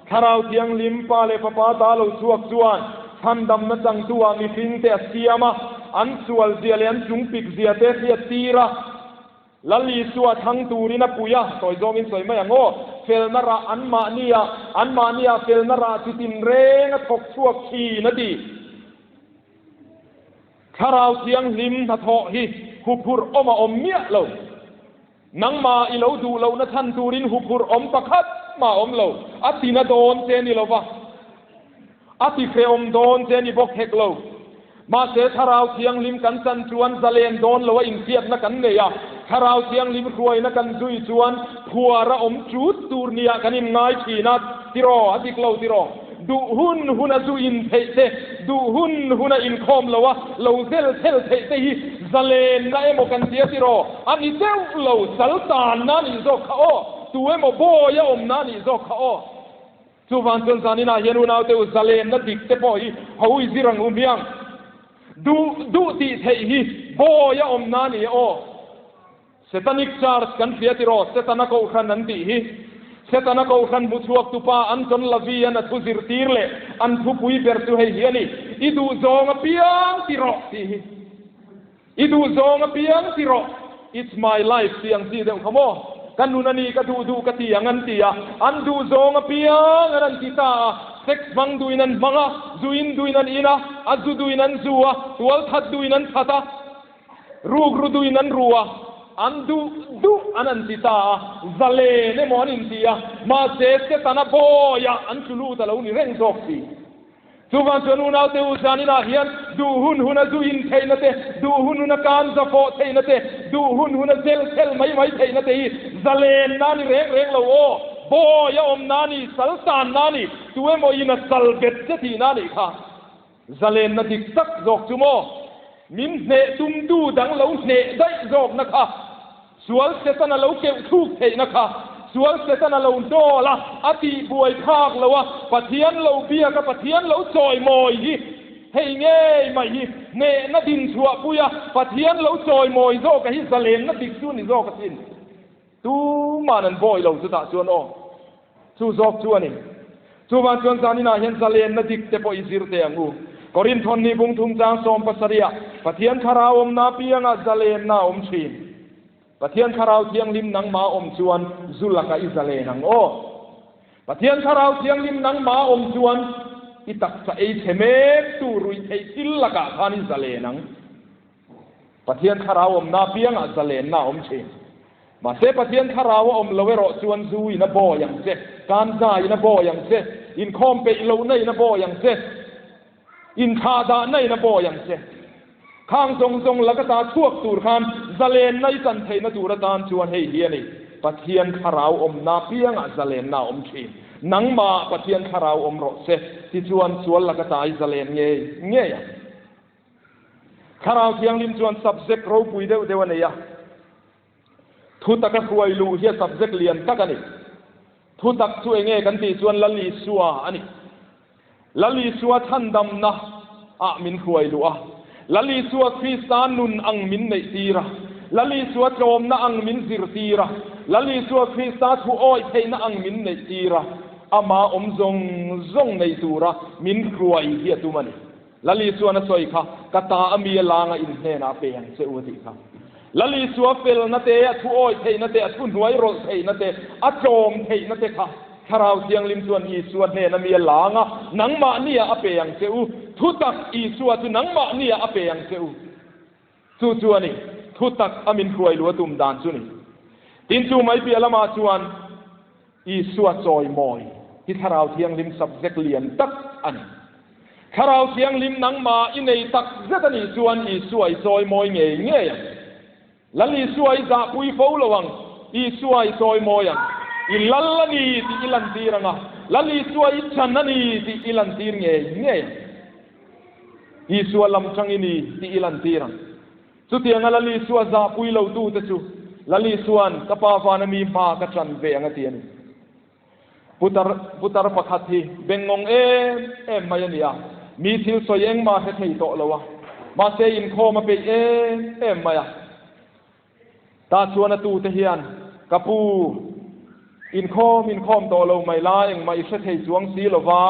Speaker 1: Thlarau Thianghlim Pa leh Fapa ta lo chhuak chuan chhandamna changtu-ah mihringte a siam a, an sual zia leh an chungpik zia te hriat tir a, Lal Isua thlang turin a pui a, sawi zawngin sawi mai ang aw, felna rah anmahnia, anmahnia felna rah chi tinreng a thawk chhuak thin a ti. Thlarau Thianghlim hnathawh hi huphurh awm a awm miah lo. Nangmah i lo duh lohna chhan turin huphurh awm pakhat mah awm lo. A tina dawn che ni lova, a ti hrehawm dawn che ni bawk hek lo. Mahse Thlarau Thianghlim kan chan chuan zalen dawn lo a inhriatna kan nei a, Thlarau Thianghlim hruaina kan zui chuan phuar a awm ṭut tur nia kan inngai ṭhin a, tiraw? A dik lo tiraw? Duh hun huna zu in theih te, duh hun huna inkhawm lo a lo zel thel theih te hi zalenna emaw kan tia tiraw? A ni deuh lo, sal tanna a nih zawk kha aw, tu emaw bawi a awmna a nih zawk kha aw. Chuvang chuan zaninah hian unaute u zalenna dik te pawh hi ho i zir ang u hmiang. Duh duh tih theih hi bawi a awmna a ni aw. Setanic Church kan hria tiraw? Setana Kohhran an tih hi. Setana Kohhran hmuchhuak tupa Anton LaVey an a thu zirtir leh an thupui ber chu hei hi a ni, I duh zawng apiang ti rawh tih hi. I duh zawng apiang ti rawh. It's my life tih ang chi deuh kha maw? Ka nun a ni, ka duh duh ka ti ang an ti a. An duh zawng apiang an an ti ta a. Sex hmang duhin an hmang a, zu in duhin an in a, a zu duhin an zu a, tual that duhin an that a. Rukru duhin an ru a, an duh duh an an ti ta a, zalen emaw an inti a, mahse Setana bawiah an tlu lut a lo ni reng zawk si. Chuvang chuan unaute u zaninah hian duh hun huna zu in theihna te, duh hun huna kan za fawh theihna te, duh hun huna zel thel mai mai theihna te hi zalen na ni reng reng lo aw, bawi a awm na ni, sal tan na ni, tu emaw in a sal bet che tihna a nih kha. Zalenna dik tak zawk chu maw? Min hneh tumtu dang lo hneh daih zawkna kha, sual Setana lo keuh thluk theihna kha, sual Setana lo hnawl a, a tih buai phak lo a, Pathian lo biak a, Pathian lo chawimawi hi hei ngei mai hi hnehna din chhuahpui a, Pathian lo chawimawi zawka hi zalenna dik chu ni zawk asin. Tuman an bawi lo chutah chuan aw. Chu zawk chu a ni. Chuvang chuan zaninah hian zalenna dik te pawh i zir teh ang u. Korinthon ni bung thum chang 70ah Pathian Thlarau awmna apiangah zalenna a awm thin. Pathian Thlarau Thianghlim nangmah a awm chuan zu lakah i zalen ang aw. Pathian Thlarau Thianghlim nangmah a awm chuan i taksa ei chhe mek tu ruih theih thil lakah khan i zalen ang. Pathian Thlarau awmna apiangah zalenna a awm thin. Mahse Pathian Thlarau a awm lo erawh chuan zu in a bawi ang che, kanza in a bawi ang che, inkhawm peih lohna in a bawi ang che, inthlahdahna in a bawi ang che. Khang zawng zawng laka ta chhuak tur khan zalenna i chan theihna tur atan chuan hei hi a ni, Pathian Thlarau awmna apiangah zalenna a awm thin. Nangmah Pathian Thlarau awm rawh se, tichuan sual laka ta i zalen ngei ngei ang. Thlarau Thianghlim chuan subject ropui deuh deuh a nei a. Thutak a hruai luh hi a subject lian tak a ni. Thutak chu enge kan tih chuan Lal Isua a ni. Lal Isua chhandamna ah min hruai luh a, Lal Isua Krista nun ang min neih tir a, Lal Isua tlawmna ang min zir tir a, Lal Isua Krista thu awih theihna ang min neih tir a, ama awm zawng zawng nei tura min hruai hi a tum a ni. Lal Isuan a sawi kha, Ka ta a mi a langa in hnenah pe ang che u a tih kha. Lal Isua felna te, a thu awih theihna te, a thu hnuai rawlh theihna te, a tlawm theihna te kha Thlarau Thianghlim chuan Isua hnena mi a langa nangmahniah a pe ang che u. Thutak Isua chu nangmahniah a pe ang che u. Chu chu a ni, thutak a min hruai lu a tum dan chu ni. Tin, chu mai piah lamah chuan Isua chawimawi hi Thlarau Thianghlim subject lian tak a ni. Thlarau Thianghlim nangmah i nei tak zet a nih chuan Isua i chawimawi ngei ngei ang. Lal Isua i zahpui fo lo ang, Isua i chawimawi ang. I lal a ni tih i lantir ang a, Lal Isua i chan a ni tih i lantir ngei ngei ang. Isua lam tang i ni tih i lantir ang. Chutianga Lal Isua zahpui lotute chu Lal Isua'n ka Pa vana mi hma ka chan ve ang a ti a ni. Putar putar pakhat hi bengngawng em em mai a ni a, mi thil sawi engmah hre thei tawh lo a, mahse inkhawm a peih em em mai a. Tah chuan a tute hian, Ka pu, inkhawm inkhawm tawh lo mai la, engmah i hre thei chuang si lo va,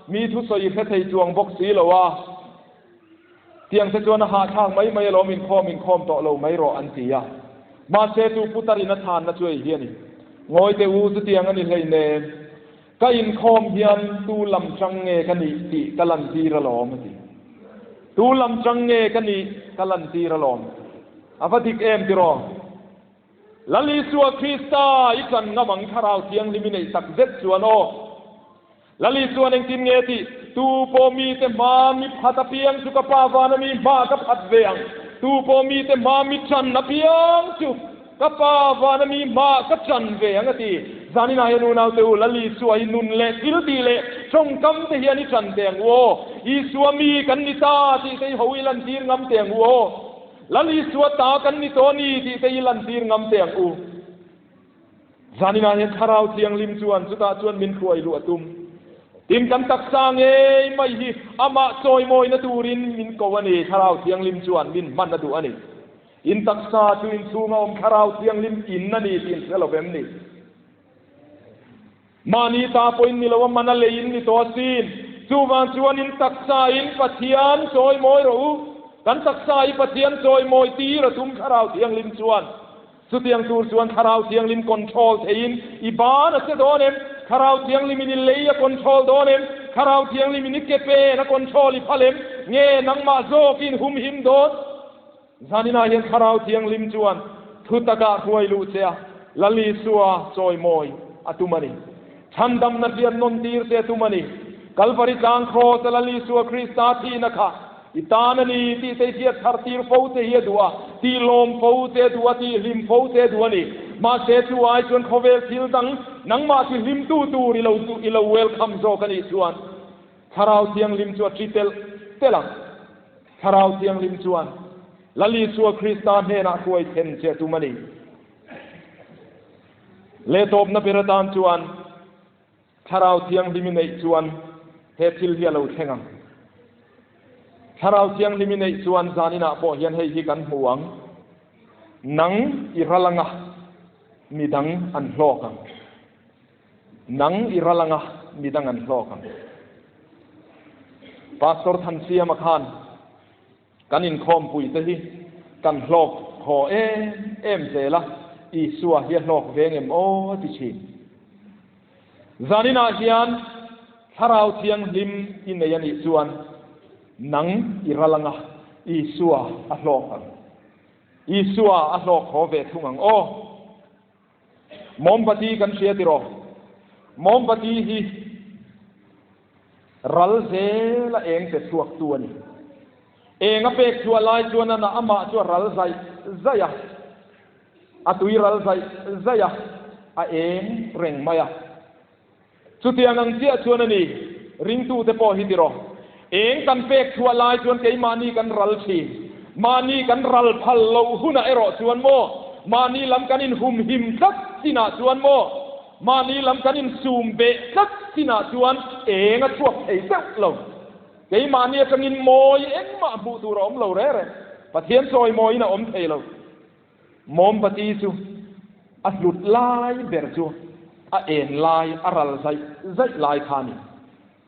Speaker 1: mi thusawi i hre thei chuang bawk si lo a. Tiang te chuan a hahthlak mai mai alawm inkhawm inkhawm tawh lo mai rawh an ti a. Mahse chu putar in a chhanna chu ei hi a ni. Ngawi teh u chutiang a ni hleinem. Ka inkhawm hian tu lam chang nge ka nih tih ka lantir alawm a ti. Tu lam chang nge ka nih ka lantir alawm. A va dik em tiraw? Lal Isua Krista i chan ngam ang Thlarau Thianghlim i neih tak zet chuan aw. Lal Isuan engtin nge tih? Tu pawh mite hma mi phat apiang chu ka Pa vana mi hma ka phat ve ang. Tu pawh mite hma mi chan apiang chu ka Pa vana mi hma ka chan ve ang a ti. Zaninah hian unaute u, Lal Isua hi nun leh thil tih leh tawngkam te hian i chan teh ang u aw. Isua mi kan ni ta tih te i ho i lantir ngam teh ang u aw. Lal Isua ta kan ni tawh a ni tih te i lantir ngam teh ang u. Zaninah hian Thlarau Thianghlim chuan chutah chuan min hruai luh a tum. Tin, kan taksa ngei mai hi amah chawimawina turin min ko a ni. Thlarau Thianghlim chuan min hman a duh a ni. In taksa chu inchhunga awm Thlarau Thianghlim in a ni tih in hre lo vem ni? Mahni ta pawhin ni lo a man a lei in ni tawh asin. Chuvang chuan in taksa in Pathian chawimawi rawh u. Kan taksa i Pathian chawimawi tir a tum Thlarau Thianghlim chuan. Chutiang tur chuan Thlarau Thianghlim control theiin i ban a che dawn em? Thlarau Thianghlim in i lei a control dawn em? Thlarau Thianghlim in i ke pen a control i phal em? Nge nangmah zawkin humhim dawn? Zaninah hian Thlarau Thianghlim chuan thu takah hruai luh che a, Lal Isua chawimawi a tum a ni. Chhandamna hriat nawn tir che a tum a ni. Kalvari tlang Kraws a Lal Isua Krista thihna kha i tan a ni tih te i hriat thar tir fo che hi a duh a, tih lawm fo che a duh a, tih hlim fo che a duh a ni. Mahse chu ai chuan khawvel thil dang nangmah ti hlimtu tur i lo i lo welcome zawk a nih chuan Thlarau Thianghlim chu a ṭi telh telh ang. Thlarau Thianghlim chuan Lal Isua Krista hnenah hruai thlen che a tum a ni. Leh tawpna ber atan chuan Thlarau Thianghlim i neih chuan he thil hi a lo thleng ang. Thlarau Thianghlim i neih chuan zaninah pawh hian hei hi kan hmu ang, Nang i ral anga midang an hlawk ang. Nang i ral anga midang an hlawk ang. Pastor Thansiama khan kan inkhawmpui te hi kan hlawk haw em em zel a, Isua hi a hlawk ve ngem aw a ti thin. Zaninah hian Thlarau Thianghlim i nei a nih chuan nang i ral anga Isua a hlawk ang. Isua a hlawk haw ve thung ang aw. Mawmbati kan hria tiraw? Mawmbati hi ral zela eng pe chhuaktu a ni. Eng a pek chhuah lai chuan a amah chu a ral zaih zaih a, a tui ral zaih zaih a, a eng reng mai a. Chutiang ang chiah chuan a ni, ringtute pawh hi tiraw? Eng kan pek chhuah lai chuan keimahni kan ral thin. Mahni kan ral phal loh hunah erawh chuan maw? Mahni lam kan inhumhim tlat chinah chuan maw? Mahni lam kan insum beh tlat chinah chuan eng a chhuak thei deuh lo. Keimahni atangin mawi engmah hmuh tur a awm lo reng reng. Pathian chawi mawiin a awm thei lo. Mawmbati chu a hlut lai ber chu a en lai, a ral zaih zaih lai kha a ni.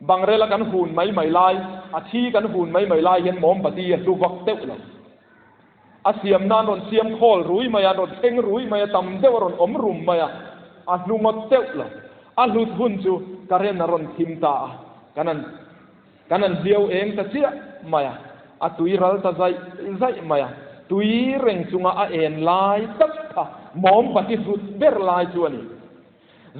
Speaker 1: Bangrela kan hun mai mai lai, a thi kan hun mai mai lai hian mawmbati a hlu vak deuh lo. A siam nan rawn siam khawl rui mai a, an rawn thleng rui mai a, tam deuh a rawn awm rum mai a, a hlu ngawt deuh lo. A hlut hun chu current a rawn thim ta a, kan an kan an hliau eng ta chiah mai a, a tui ral ta zaih zaih mai a, tui reng chunga a en lai tak kha mawmbati hlut ber lai chu a ni.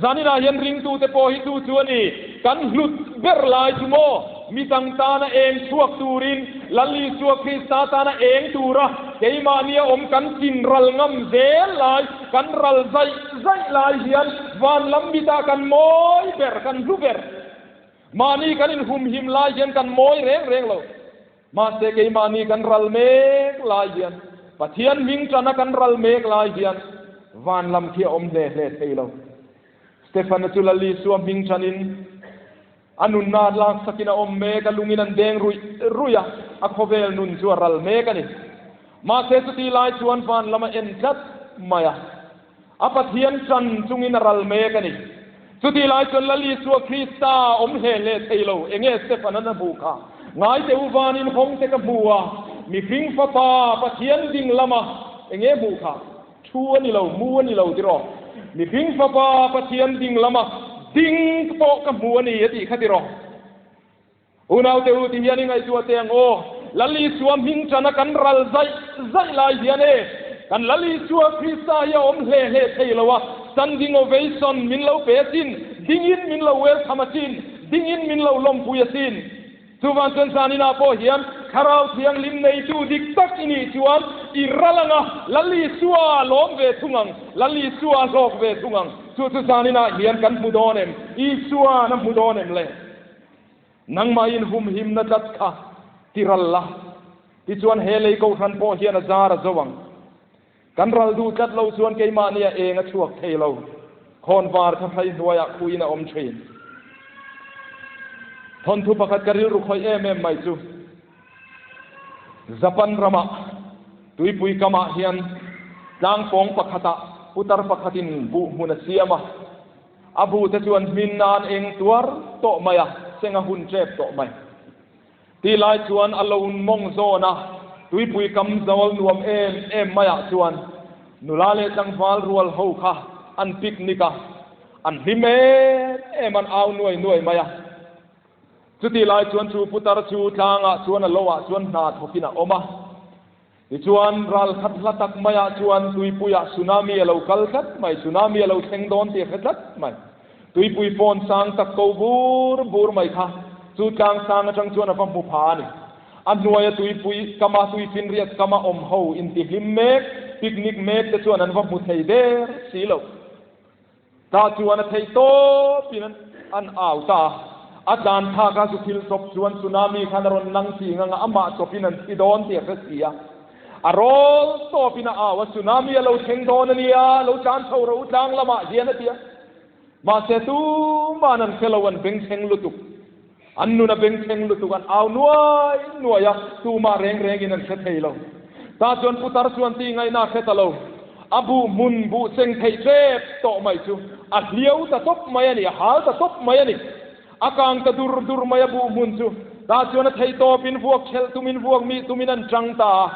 Speaker 1: Zaninah hian ringtute pawh hi chu chu a ni, kan hlut ber lai chu maw? Mi dang tana eng chhuak turin, Lal Isua Krista tana eng tura keimahnia awm kan chin ral ngam zel lai, kan ral zaih zaih lai hian van lam mitah kan mawi ber, kan hlu ber. Mahni kan inhumhim lai hian kan mawi reng reng lo. Mahse keimahni kan ral mek lai hian, Pathian hming tana kan ral mek lai hian van lam khi a awm hle hle thei lo. Stefana chu Lal Isua hming tanin a nunna laksakin a awm mek a, lungin an deng ruih ruih a, a khawvel nun chu a ral mek a ni. Mahse chuti lai chuan van lam a en tlat mai a. A Pathian tan chungin a ral mek a ni. Chutih lai chuan Lal Isua Krista awm hle hle thei lo. Enge Stefan-an a hmuh kha? Ngaite u vanin hawng te ka hmu a, mihring fapa Pathian ding lama enge hmuh kha? Thu a ni lo, mu a ni lo tiraw? Mihring fapa Pathian ding lama ding pawh ka hmu a ni a tih kha tiraw? Unaute u ti hian i ngaihtuah teh ang aw, Lal Isua hming tana kan ral zaih zaih lai hian e, kan Lal Isua Krista hi a awm hle hle thei lo a, standing ovation min lo pe asin, dingin min lo welcome asin, dingin min lo lawmpui asin. Chuvang chuan zaninah pawh hian Thlarau Thianghlim neitu dik tak i nih chuan i ral ang a, Lal Isua lawm ve thung ang, Lal Isua hlawk ve thung ang. Chu chu zaninah hian kan hmu dawn em? Isua'n a hmu dawn em le? Nangmahin humhimna tlat kha ti ral la, tichuan he lei kohhran pawh hian a zar a zo ang. Kan ral duh tlat lo chuan keimahnia eng a chhuak thei lo, khawnvar kha hlai hnuaiah khuin a awm thin. Thawnthu pakhat ka rilru khawih em em mai chu, Japan ramah tuipui kamah hian tlangpawng pakhatah putar pakhatin buh hmun a siam a, A bu te chuan hmin nan eng tuar tawh mai a, seng a hun tep tawh mai. Ti lai chuan a lo mawng zawn a, tuipui kam zawl nuam em em maiah chuan nula leh tlangval rual ho kha an picnic a, an hlim em em an au nuai nuai mai a. Chuti lai chuan chu putar chu tlangah chuan a lo ah chuan hna thawkin a awm a. Tichuan, ral khat hla tak maiah chuan tuipuiah tsunami a lo kal tlat mai, tsunami a lo thleng dawn tih a hre tlat mai. Tuipui fawn sang tak ko bur bur mai kha chu tlang sang atang chuan a va hmu pha a ni. A hnuaia tuipui kama tuifinriat kama awm ho intihlim mek, picnic mek te chuan an va hmu thei der si lo. Tah chuan a theih tawpin an au ta a, a tlan thlak a, zu thil chawp chuan tsunami khan a rawn nang ching anga amah chawpin an thi dawn tih a hre si a. A rawl tawpin a au a, tsunami a lo thleng dawn a nia, lo tlan chho rawh u tlang lamah hian a ti a. Mahse tuman an hre lo, an bengchheng lutuk. An nun a bengchheng lutuk, an au nuai nuai a, tumah reng rengin an hre thei lo. Tah chuan putar chuan tih ngaihna a hre ta lo. A buh hmun buh cheng theih tep tawh mai chu a hliau ta tawp mai a ni, a hal ta tawp mai a ni. A kang ta dur dur mai a buh hmun chu. Tah chuan a theih tawpin vuak ṭhelh tumin vuak mih tumin an ṭang ta a.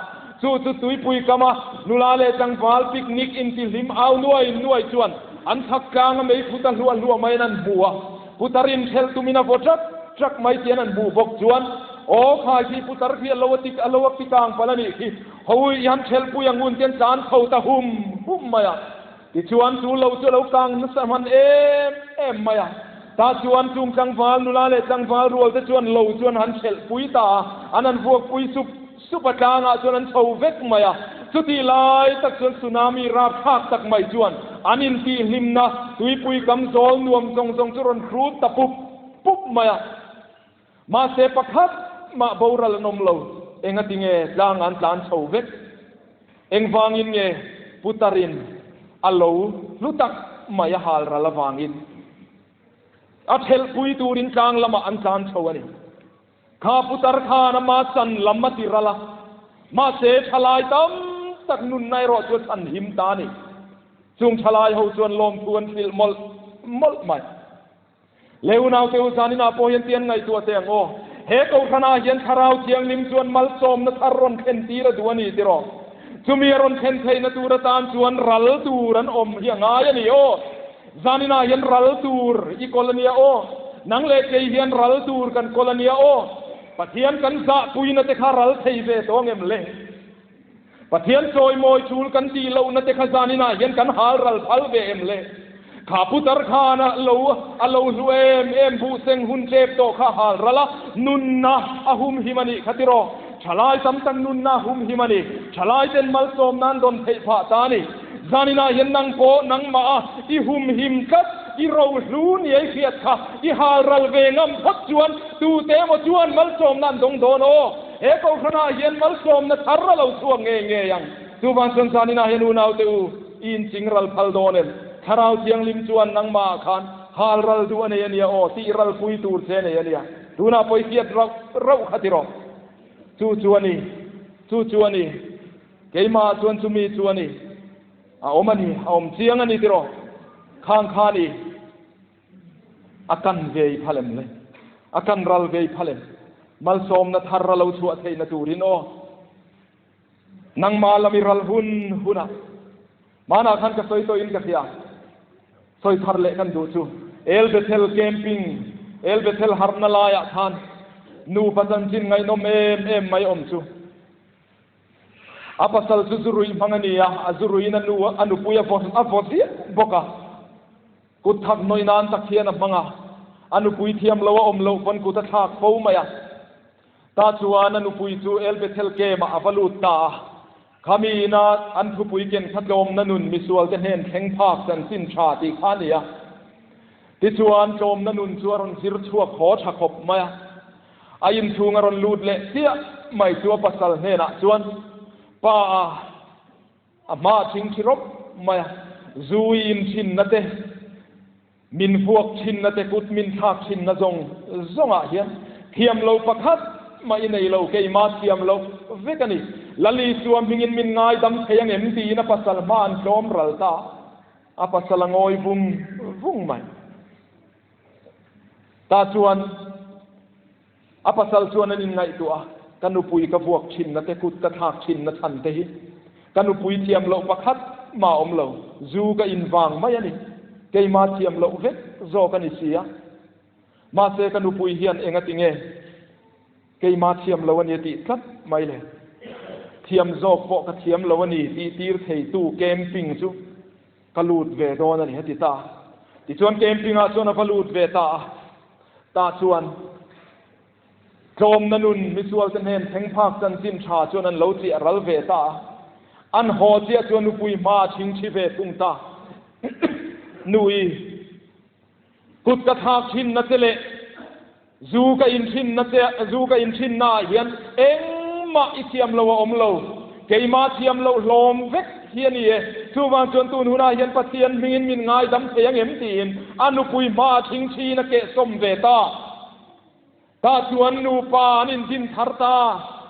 Speaker 1: Chu chu tuipui kama nula leh tlangval picnic intihlim au nuai nuai chuan an chhak tlanga meiphu ta hluah hluah maiin an hmu a. Putar inthelh tumin a vaw ṭak ṭak mai tian an hmuh bawk chuan, Aw khai khi putar khi a lo a tik a lo a pikang palh a nih khi, hawi i han thelhpui ang un tian tlan chho ta hum hum mai a. Tichuan chu lo chu a lo kang nasa hman em em mai a. Tah chuan chung tlangval nula leh tlangval rual te chuan lo chu an han thelhpui ta a, an han vuakpui sup sup a tlangah chuan an chho vek mai a. Chutih lai tak chuan tsunami rapthlak tak mai chuan an intihhlimna tuipui kam zawl nuam zawng zawng chu rawn hrut ta pup pup mai a. Mahse pakhat mah boral an awm lo, engatinge tlang an tlan chho vek? Engvangin nge? Putarin a lo hlu tak mai a hal ral avangin a thelhpui turin tlang lamah an tlan chho a ni. Kha putar khan ama chan lam a ti ral a, mahse thalai tam tak nunna erawh chu a chhan him ta a ni. Chung thalai ho chuan lawmthu an hrilh mawlh mawlh mai. Le unaute u zaninah pawh hian ti an ngaihtuah teh ang aw. He Kohhranah hian Thlarau Thianghlim chuan malsawmna thar rawn thlen tir a duh a ni tiraw? Chumi a rawn thlen theihna tur atan chuan ral tur an awm hi a ngai a ni aw. Zaninah hian ral tur i kawl a nia aw. Nang leh kei hian ral tur kan kawl a nia aw. Pathian kan zahpuina te kha ral thei ve tawh ang em le? Pathian chawimawi tul kan tih lohna te kha zaninah hian kan hal ral phal ve em le? Kha putar khan a lo a lo hlu em em buhseng hun tlep tawh kha hal ral a, nunna a humhim a nih kha tiraw? Thalai tam tak nunna a humhim a ni. Thalai ten malsawm nan rawn theih phah ta a ni. Zaninah hian nang pawh nangmah a i humhim tlat, i rohlu ni ei hriat kha i hal ral ve ngam phawt chuan tute emaw chuan malsawm nan dawng dawn aw. He Kohhranah hian malsawmna thar a lo chhuak ngei ngei ang. Chuvang chuan zaninah hian unaute u, i inching ral phal dawn em? Thlarau Thianghlim chuan nangmahah khan hal ral duh a nei a nia aw, tih ralpui tur che a nei a nia. Tunah pawh i hriat rauh rauh kha ti rawh. Chu chu a ni, chu chu a ni. Keimahah chuan chumi chu a ni. A awm a ni, a awm chiang a ni ti rawh. Khang kha a ni. A kan vei phal em le? A kan ral vei phal em? Malsawmna thar a lo chhuah theihna turin aw. Nangmah lam i ral hun hunah hmanah khan ka sawi tawhin ka hria. Sawi thar leh kan duh chu El Bethel Camping, El Bethel harhna laiah khan nupa chanchin ngaihnawm em em mai awm chu. A pasal chu zurui hmang a ni a, a zuruiin a nu a nupui a vaw a vaw ziah bawk a. Kut thak nawi nan tak hian a hmang a, a nupui thiam lo a awm loh pawn kut a thlak fo mai a. Tah chuan a nupui chu El Bethel Camp-ah a va lut ta a. Khami ina an thupui ken kha tlawmna nun misualte hnen thleng phak chanchin tha tih kha a ni a. Tichuan tlawmna nun chu a rawn zir chhuak haw tha khawp mai a. A inchhung a rawn lut leh chiah mai chu a pasal hnenah chuan, Pa a, a hma a thing thi rawp mai a, zu i in thinna te, min vuak thinna te, kut min thlak thinna zawng zawngah hian thiam lo pakhat mah i nei lo, keimah thiam loh vek a ni. Lal Isua hmingin min ngaidam thei ang em? tiin a pasal hma an tlawm ral ta a, a pasal a ngawi vung vung mai. Tah chuan a pasal chuan an inngaihtuah a, Ka nupui ka vuak thinna te, kut ka thlak thinna chhan te hi ka nupui thiam loh pakhat mah awm lo, zu ka in vang mai a ni, keimah thiam loh vek zawk a ni si a. Mahse ka nupui hian enga tinge keimah thiam lo a ni a tih tlat mai le? Thiam zawk pawh ka thiam lo a ni tih tir theitu camping chu Ka lut ve dawn a ni, a ti ta. Tichuan camping-ah chuan a va lut ve ta a. Tah chuan tlawmna nun misualte hnen thleng phak chanchin tha chuan an lo chiah ral ve ta a. An haw chiah chuan nupui hma a chhingchhi ve thung ta. Nui, kut ka thlak thinna che leh zu ka in thinna che, zu ka in thinna ah hian engmah i thiam lo a awm lo. Keimah thiam loh hlawm vek hi a ni e. Chuvang chuan tun hunah hian Pathian hmingin min ngaidam thei ang em tiin a nupui hma a thingthiin a kehsawm ve ta. Tah chuan nupa an indin thar ta,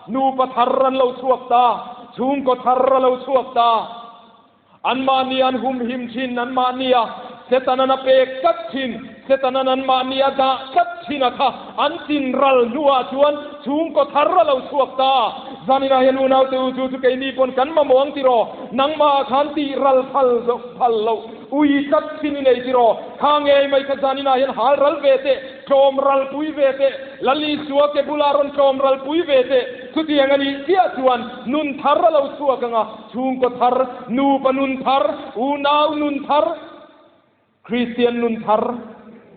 Speaker 1: nupa thar an lo chhuak ta, chhungkaw thar a lo chhuak ta. Anmahni an humhim thin, anmahni a Setanan a pek tlat thin, Setanan anmahni a dah tlat thin a kha an chin ral hnuah chuan chhungkaw thar a lo chhuak ta. Zaninah hian unaute u chu chu keini pawn kan mamawh ang tiraw? Nangmahah khan tih ral phal zawk phal loh ui tlat thin i nei tiraw? Kha ngei mai kha zaninah hian hal ral ve teh, tlawm ral pui ve teh, Lal Isua ke bulah rawn tlawm ral pui ve teh. Chutiang a nih chiah chuan nun thar a lo chhuak ang a. Chhungkaw thar, nupa nun thar, unau nun thar, Kristian nun thar,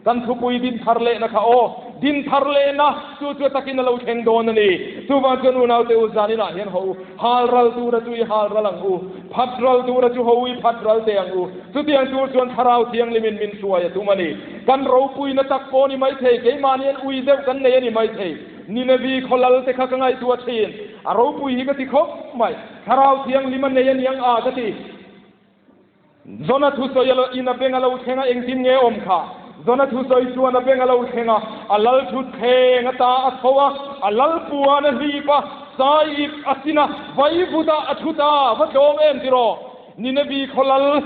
Speaker 1: kan thupui din thar lehna kha aw, din thar lehna chu chu takin a lo thleng dawn a ni. Chuvang chuan unaute u zaninah hian ho u, hal ral tura chu i hal ral ang u, phat ral tura chu ho u i phat ral teh ang u. Chutiang tur chuan Thlarau Thianghlimin min hruai a tum a ni. Kan ropuina tak pawh a ni maithei, keimahni an ui deuh kan nei a ni maithei. Ninevi khawlal te kha ka ngaihtuah thin, a ropui hi ka ti khawp mai. Thlarau Thianghlim a nei a niang a ka ti. Jona thusawi a lo in a beng a lo thleng a, engtin nge awm kha? Jona thusawi chuan a beng a lo thleng a, a lal thutthleng ata a tho a, a lal puan a hlip a, sai ip a sin a, vaivutah a thu ta, va tlawm em tiraw? Ninevi khaw lal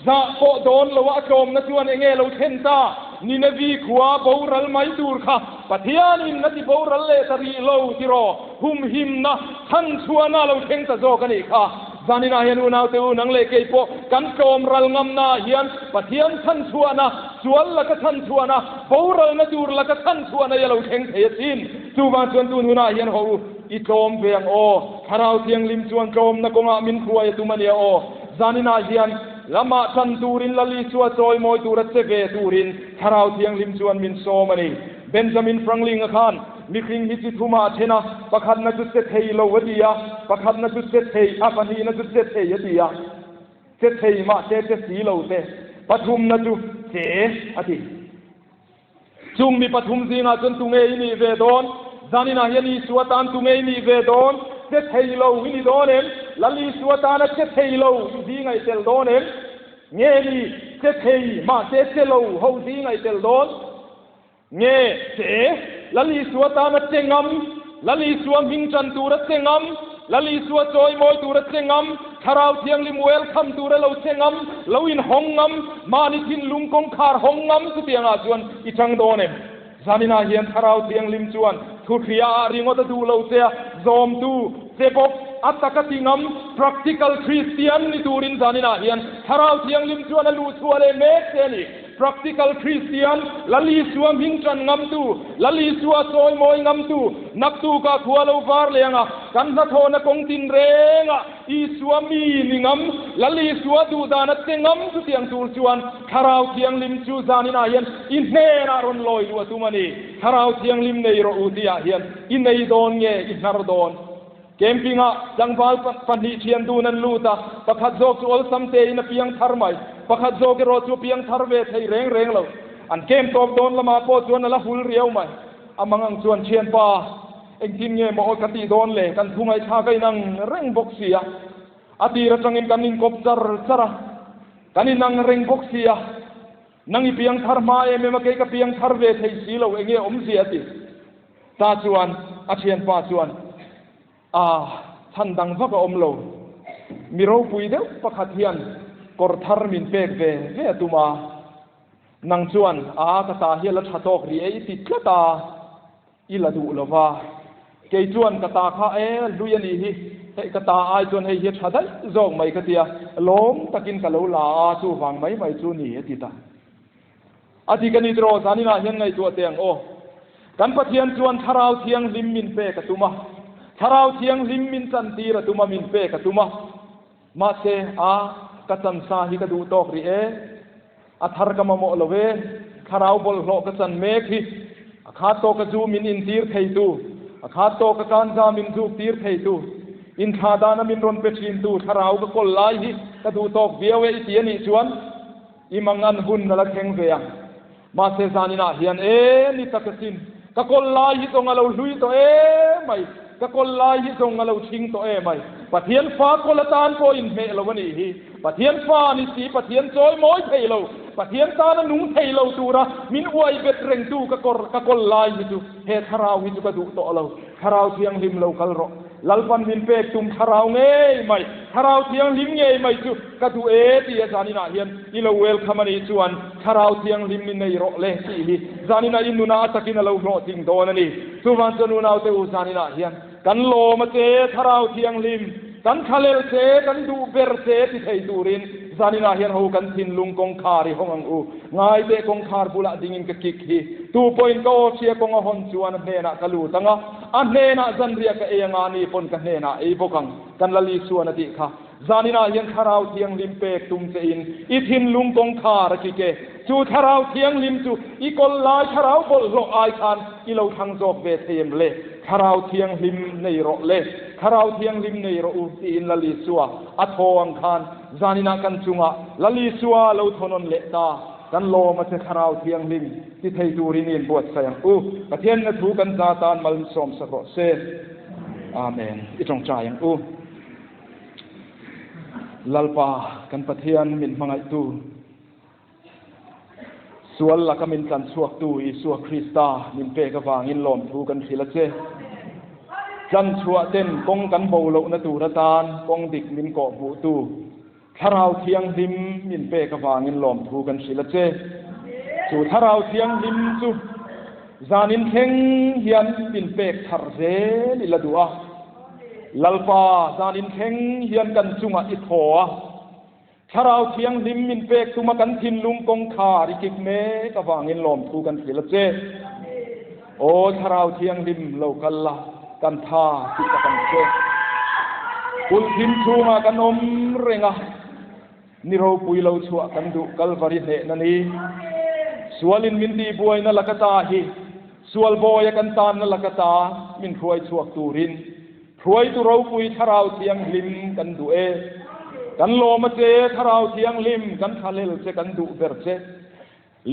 Speaker 1: zah pawh dawn lo a a tlawmna chuan enge lo thlen ta? Ninevi khua boral mai tur kha Pathianin a ti boral leh ta rih lo tiraw? Humhimna, chhanchhuahna a lo thleng ta zawk a nih kha. Zaninah hian unaute u nang leh kei pawh kan tlawm ral ngamnaah hian Pathian chhanchhuahna, sual laka chhanchhuahna, boralna tur laka chhanchhuahna hi a lo thleng thei asin. Chuvang chuan tun hunah hian haw u, i tlawm ve ang aw. Thlarau Thianghlim chuan tlawmna kawngah min hruai a tum a nia aw. Zaninah hian lamah tan turin Lal Isua chawimawi tura che ve turin Thlarau Thianghlim chuan min sawm a ni. Benjamin Franklin-a khan mihring hi chi thumah a then a, pakhatna chu che thei lo a ti a, pakhatna chu che thei a, pahnihna chu che thei a ti a, che thei mahse che si lo te, pathumna chu che a ti. Chung mi pathum zingah chuan tunge i nih ve dawn? Zaninah hian Isua tan tunge i nih ve dawn? Che thei lo i ni dawn em? Lal Isua tana che thei lo i zinga i tel dawn em? Nge ni che thei mahse che lo ho zinga i tel dawn? Nge che Lal Isua tana che ngam, Lal Isua hming ṭan tura che ngam, Lal Isua chawimawi tura che ngam, Thlarau Thianghlim welcome tura lo che ngam, lo inhawng ngam, mahni thinlung kawngkhar hawng ngam chutiangah chuan i chang dawn em? Zaninah hian Thlarau Thianghlim chuan thuhria ah ringawt a duh lo che a, zawmtu che bawk a taka ti ngam, practical Christian ni turin zaninah hian Thlarau Thianghlim chuan a luhchhuah leh mek che a ni. Practical Christian, Lal Isua hming ṭan ngamtu, Lal Isua chawimawi ngamtu, naktukah khua lo var leh anga kan hnathawhna kawng tin rengah Isua mi ni ngam, Lal Isua duhdan a che ngam chutiang tur chuan Thlarau Thianghlim chu zaninah hian i hnenah rawn lawi luh a tum a ni. Thlarau Thianghlim nei rawh u tihah hian i nei dawn nge i hnar dawn? Camping-ah tlangval pahnih thian dun an lut a, pakhat zawk chu awlsam tein a piang thar mai, pakhat zawk erawh chu a piang thar ve thei reng reng lo. An camp tawp dawn lamah pawh chuan a la hul riau mai. A mangang chuan, Thianpa, engtin nge maw ka tih dawn le? Kan thu ngaihthlak a inang reng bawk si a, a tir atangin kan inkawp char char a, kan inang reng bawk si a, nang i piang thar hma em em a, kei ka piang thar ve thei si lo, enge awmzia a ti. Ta chuan a thianpa chuan, A, chhan dang vak a awm lo. Mi ropui deuh pakhat hian kawr thar min pek ve ve a tum a. Nang chuan, A, ka ta hi a la tha tawk rih e i ti tlat a, i la duh lo va. Kei chuan ka ta kha e, hlui a nih hi, hei ka ta ai chuan hei hi a tha daih zawk mai ka ti a, lawm takin ka lo la a, chuvang mai mai chu ni a ti ta. A ti ka ni tiraw, zaninah hian ngaihtuah teh ang aw. Kan Pathian chuan Thlarau Thianghlim min pek a tum a, Thlarau Thianghlim min chantir a tum a, min pek a tum a. Mahse, a, ka chansa hi ka duh tawk rih e, a thar ka mamawh lo e, Thlarau bawlhhlawh ka chan mek hi, a khat tawka zu min intir theitu, a khat tawka kanza min zuktir theitu, inthlah dana min rawn pe thintu Thlarau ka kawl lai hi ka duh tawk viau e i ti a nih chuan, I mangan hun a la thleng ve ang. Mahse zaninah hian e ni tak asin, ka kawl lai hi zawng a lo hlui tawh em mai, ka kawl lai hi zawng a lo thing tawh em mai. Pathian fa kawl atan pawh inhmeh lo a nih hi. Pathian fa ni si, Pathian chawi mawi thei lo, Pathian tana nung thei lo tura min uai bet rengtu ka kawr ka kawl lai hi chu he thlarau hi chu ka duh tawh lo. Thlarau Thianghlim lo kal rawh. Lalpan min pek tum thlarau ngei mai, Thlarau Thianghlim ngei mai chu ka duh e ti a zaninah hian i lo welcome a nih chuan Thlarau Thianghlim i nei rawh le tih hi zaninah i nunah a takin a lo hlawhtling dawn a ni. Chuvang chuan unaute u zaninah hian kan lawm a che Thlarau Thianghlim, kan thlalel che, kan duh ber che ti thei turin zaninah hian ho kan thinlung kawngkhar i hawng ang u. Ngaiteh kawngkhar bulah dingin ka kik hi tu pawhin ka aw hria kawng a hawn chuan a hnenah ka lut ang a, a hnenah zanriah ka ei anga ni pawn ka hnenah ei bawk ang, kan Lal Isuan a tih kha. Zaninah hian Thlarau Thianghlim pek tum che in i thinlung kawngkhar a kik e. Chu Thlarau Thianghlim chu i kawl lai Thlarau bawlhhlawh ai khan i lo thlang zawk ve thei em le? Thlarau Thianghlim nei rawh le, Thlarau Thianghlim nei rawh u tiin Lal Isua a thaw ang khan Zaninah kan chungah Lal Isua lo thaw nawn leh ta, kan lawm a che Thlarau Thianghlim ti thei turin i inbuatsaih ang u. Pathianna thu kan za tan malsawm sak rawh se. Amen. I tawngtai ang u. Lalpa kan Pathian min hmangaihtu, sual laka min tlanchhuaktu Isua Krista min pek avangin lawmthu kan hrilh a che. Tlanchhuah ten kawng kan bo lohna tur atan kawng dik min kawhhmuhtu Thlarau Thianghlim min pek avangin lawmthu kan hrilh a che. Chu Thlarau Thianghlim chu zanin thleng hian min pek thar zel i la duh a. Lalpa, zanin thleng hian kan chungah i thaw a. Thlarau Thianghlim min pek tuma kan thinlung kawngkhar i kik mek avangin lawmthu kan hrilh a che. Aw Thlarau Thianghlim lo kal la, kan tha tih ka kan che. Kulh thim chhungah kan awm reng a, ni ropui lo chhuah kan duh Kalvari hnehna ni. Sualin min tihbuaina laka ta hi, sual bawia kan tanna laka ta min hruai chhuak turin Hruaitu ropui Thlarau Thianghlim kan duh e. Kan lawm a che Thlarau Thianghlim, kan thlahlel che kan duh ber che.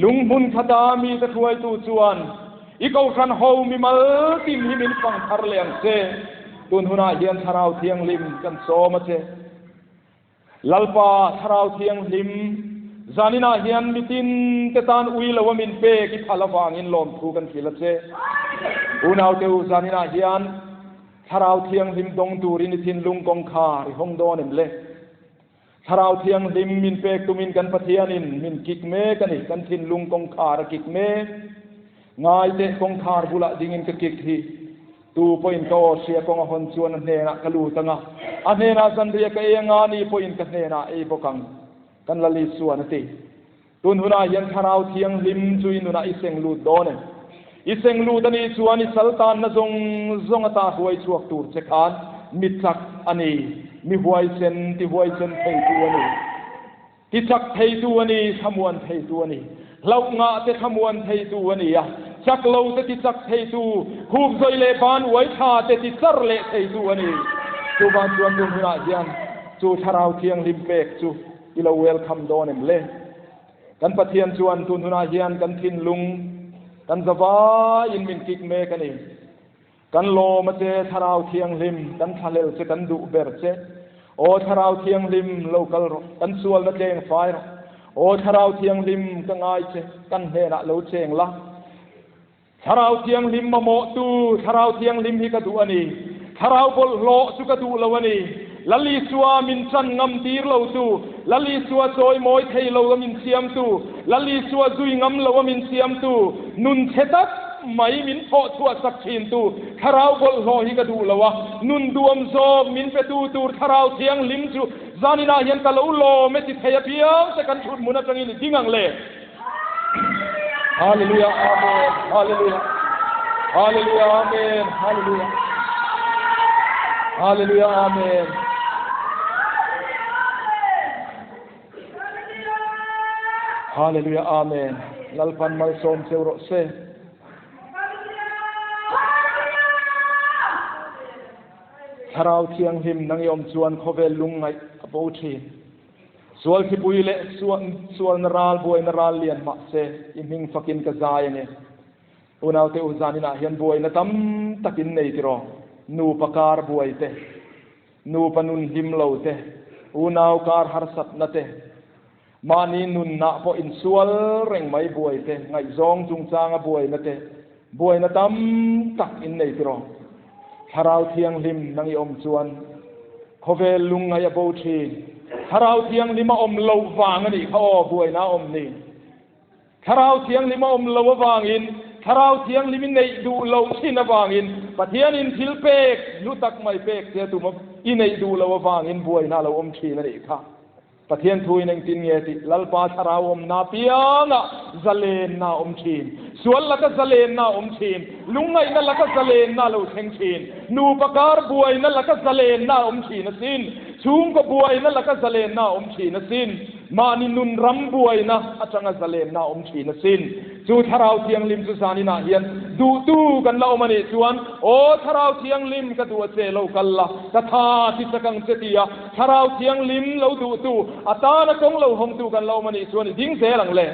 Speaker 1: Lunghmun khata mite hruaitu chuan i kohhran ho mimal tin hi min fang thar leh ang che. Tun hunah hian Thlarau Thianghlim kan sawm a che. Lalpa Thlarau Thianghlim, zaninah hian mitin te tan ui lo a min pek i phal avangin lawmthu kan hrilh a che. Unaute u, zaninah hian Thlarau Thianghlim dawng turin i thinlung kawngkhar i hawng dawn em le? Thlarau Thianghlim min pek tumin kan Pathianin min kik mek a ni, kan thinlung kawngkhar a kik mek. Ngaiteh kawngkhar bulah dingin ka kik hi. Tu pawhin ka aw hria kawng a hawn chuan a hnenah ka lut ang a, a hnenah zanriah ka ei ang a, ni pawhin ka hnenah ei bawk ang, kan Lal Isuan a ti. Tun hunah hian Thlarau Thianghlim chu i nunah i seng lut dawn em? I seng lut a nih chuan i sal tanna zawng zawng ata hruai chhuak tur che khan mi chak a ni, mi huaisen ti huaisen theitu a ni. Ti chak theitu a ni, thlamuan theitu a ni. Hlauh ngah te thlamuan theitu a ni a, chak lo te ti chak theitu, khup zawi leh ban uai tha te ti char leh theitu a ni. Chuvang chuan tun hunah hian chu Thlarau Thianghlim pek chu i lo welcome dawn em le? Kan Pathian chuan tun hunah hian kan thinlung, kan zavaiin min kik mek a ni. Kan lawm a che, Thlarau Thianghlim, kan thlahlel che, kan duh ber che. Aw Thlarau Thianghlim, lo kal rawh, kan sualna tleng fai rawh. Aw Thlarau Thianghlim, ka ngai che, kan hnenah lo cheng la. Thlarau Thianghlim mamawhtu, Thlarau Thianghlim hi ka duh a ni. Thlarau bawlhhlawh chu ka duh lo a ni. Lal Isua min chan ngam tir lotu, Lal Isua chawi mawi thei lo a min siamtu, Lal Isua zui ngam lo a min siamtu, nun chhe tak mai min thawh chhuah sak thintu Thlarau bawlhhlawh hi ka duh lo a, nun duam zawk min petu tur Thlarau Thianghlim chu zaninah hian ka lo lawm e ti thei apiang te kan thut hmun atangin i ding ang le. Hallelujah Amen Hallelujah Hallelujah Amen Hallelujah Hallelujah Amen Hallelujah Amen Lalpan malsawm cheu rawh se. Thlarau Thianghlim nang i awm chuan khawvel lungngaih a bo thin. Sual thipui leh sualna ral buaina ral lian mah se i hming fakin ka zai ange. Unaute u zaninah hian buaina tam tak in nei tiraw? Nupa kar buai te, nupa nun hlim lo te, unau kar harsatna te, mahni nunnah pawh insual reng mai buai te, ngaihzawng chungchanga buaina te, buaina tam tak in nei tiraw? Thlarau Thianghlim nang i awm chuan Khawvel lungngaih a bo thin. Thlarau Thianghlim a awm loh vang a nih kha aw, buaina a awm ni. Thlarau Thianghlim a awm loh avangin, Thlarau Thianghlim i neih duh loh thin avangin, Pathianin thil pek hlu tak mai pek che tum i neih duh loh avangin buaina a lo awm thin a nih kha. Pathian thuin engtin nge tih Lalpa thlarau awmna piangah zalenna a awm thin. Sual laka zalenna a awm thin. Lungngaihna laka zalenna a lo thleng thin. Nupa kar buaina laka zalenna a awm thin asin. Chhungkaw buaina laka zalenna a awm thin asin. Mahni nun ram buaina atanga zalenna a awm thin asin. Chu Thlarau Thianghlim chu zaninah hian duhtu kan la awm a nih chuan, Aw Thlarau Thianghlim, ka duh a che, lo kal la, ka tha ti chak ang che tia Thlarau Thianghlim lo duhtu, a tana kawng lo hawngtu kan la awm a nih chuan i ding zel ang le.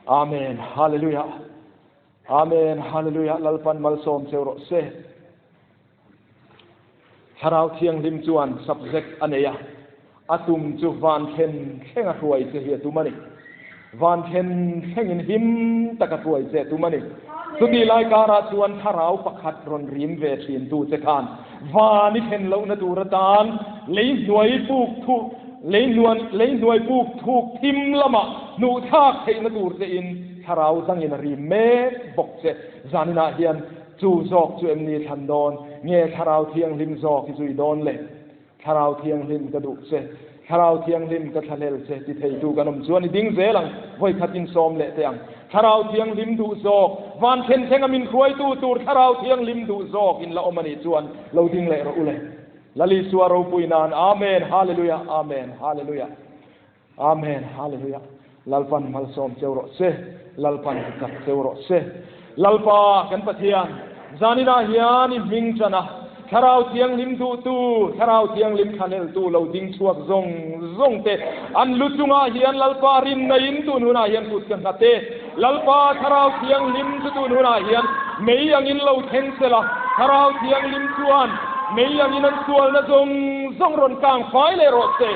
Speaker 1: Amen. Hallelujah. Amen. Hallelujah. Lalpan malsawm cheu rawh se. Thlarau Thianghlim chuan subject a nei a, a tum chu van thlen thlenga hruai che hi a tum a ni. Van thlen thlengin him taka hruai che a tum a ni. Chutih lai karah chuan thlarau pakhat rawn rim ve thintu che khan van i thlen lohna tur atan lei hnuai puk thuk lei hnuan lei hnuai puk thuk thim lamah hnuh thlak theihna tur chein thlarau dangin a rim mek bawk che. Zaninah hian Chu zawk chu em ni thlan dawn? Nge Thlarau Thianghlim zawk i zui dawn le? Thlarau Thianghlim ka duh che, Thlarau Thianghlim ka thlahlel che ti theitu kan awm chuan i ding zel ang, vawikhat in sawm leh teh ang. Thlarau Thianghlim duh zawk, van thlen thlenga min hruaitu tur Thlarau Thianghlim duh zawk in la awm a nih chuan lo ding leh rawh u le. Lal Isua ropui nan, Amen, Hallelujah, Amen, Hallelujah. Amen Hallelujah Lalpan malsawm cheu rawh se Lalpan ti chak cheu rawh se Lalpa kan Pathian zaninah hian i hming tan a Thlarau Thianghlim duhtu Thlarau Thianghlim thlahleltu lo ding chhuak zawng zawng te an lu chungah hian Lalpa rinna in tun hunah hian kut ka nghat e Lalpa Thlarau Thianghlim chu tun hunah hian mei angin lo thleng sela Thlarau Thianghlim chuan mei angin an sualna zawng zawng rawn kang fai leh rawh se.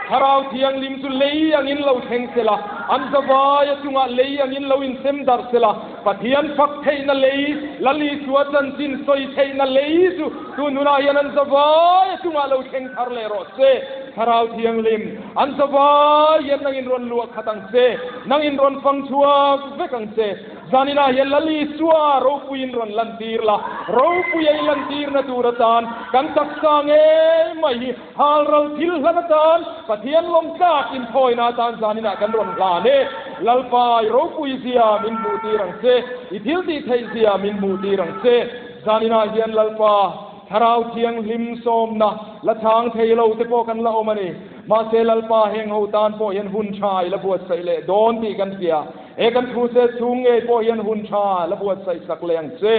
Speaker 1: Thlarau Thianghlim chu lei angin lo thleng sela, an zavai a chungah lei angin lo insem darh sela, Pathian fak theihna lei, Lal Isua chanchin sawi theihna lei chu tun hunah hian an zavai a chungah lo thleng thar leh rawh se. Thlarau Thianghlim, an zavai hian nangin rawn luah khat ang che, nangin rawn fang chhuak vek ang che. Zaninah hian Lal Isua ropuiin rawn lantir la, ropuia i lantirna tur atan kan taksa ngei mai hi Halral thil hlan atan Pathian lawmtlak inthawina atan zaninah kan rawn hlan e. Lalpa, i ropui zia min hmuh tir ang che, i thil tih theih zia min hmuh tir ang che. Zaninah hian Lalpa, Thlarau Thianghlim sawmna la chhang thei lo te pawh kan la awm a ni. Mahse Lalpa, heng ho tan pawh hian hun tha i la buatsaih leh dawn tih kan hria. He kan thu se chhung ngei pawh hian hun tha la buatsaih sak leh ang che.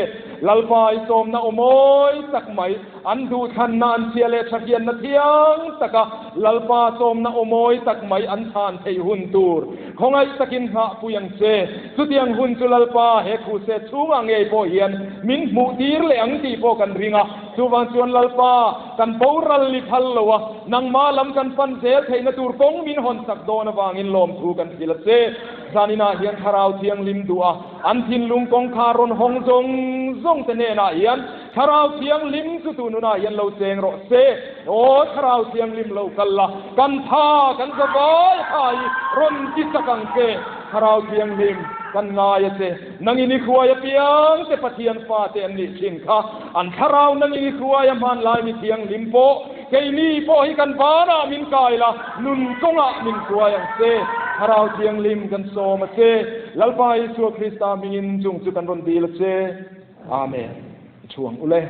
Speaker 1: Lalpa, i sawmna aw mawi tak mai. An duhthlanna an chhia leh tha hianna thiang taka Lalpa sawmna aw mawi tak mai an chhan theih hun tur khawngaih takin nghahpui ang che. Chutiang hun chu Lalpa he khuse chhungah ngei pawh hian min hmuh tir leh ang tih pawh kan ring a. Chuvang chuan Lalpa, kan boral li phal lo a, nangmah lam kan pan zel theihna tur kawng min hawn sak dawn avangin lawmthu kan hrilh a che. Zaninah hian Thlarau Thianghlim duh a, an thinlung kawngkhar rawn hawng zawng zawng te hnenah hian Thlarau Thianghlim chu tu nunah hian lo cheng rawh se. Aw Thlarau Thianghlim lo kal la, kan tha, kan zavai tha hi rawn ti chak ang che. Thlarau Thianghlim, kan ngai a che. Nangin i hruai apiang te Pathian fate an nih thin kha. An thlarau nangin i hruai a hmanlai mi thianghlim pawh, keini pawh hi kan vanah min kai la, nun kawngah min hruai ang che. Thlarau Thianghlim kan sawm a che. Lalpa Isua Krista hmingin chung chu kan rawn dil a che. Amen. I thu ang u le.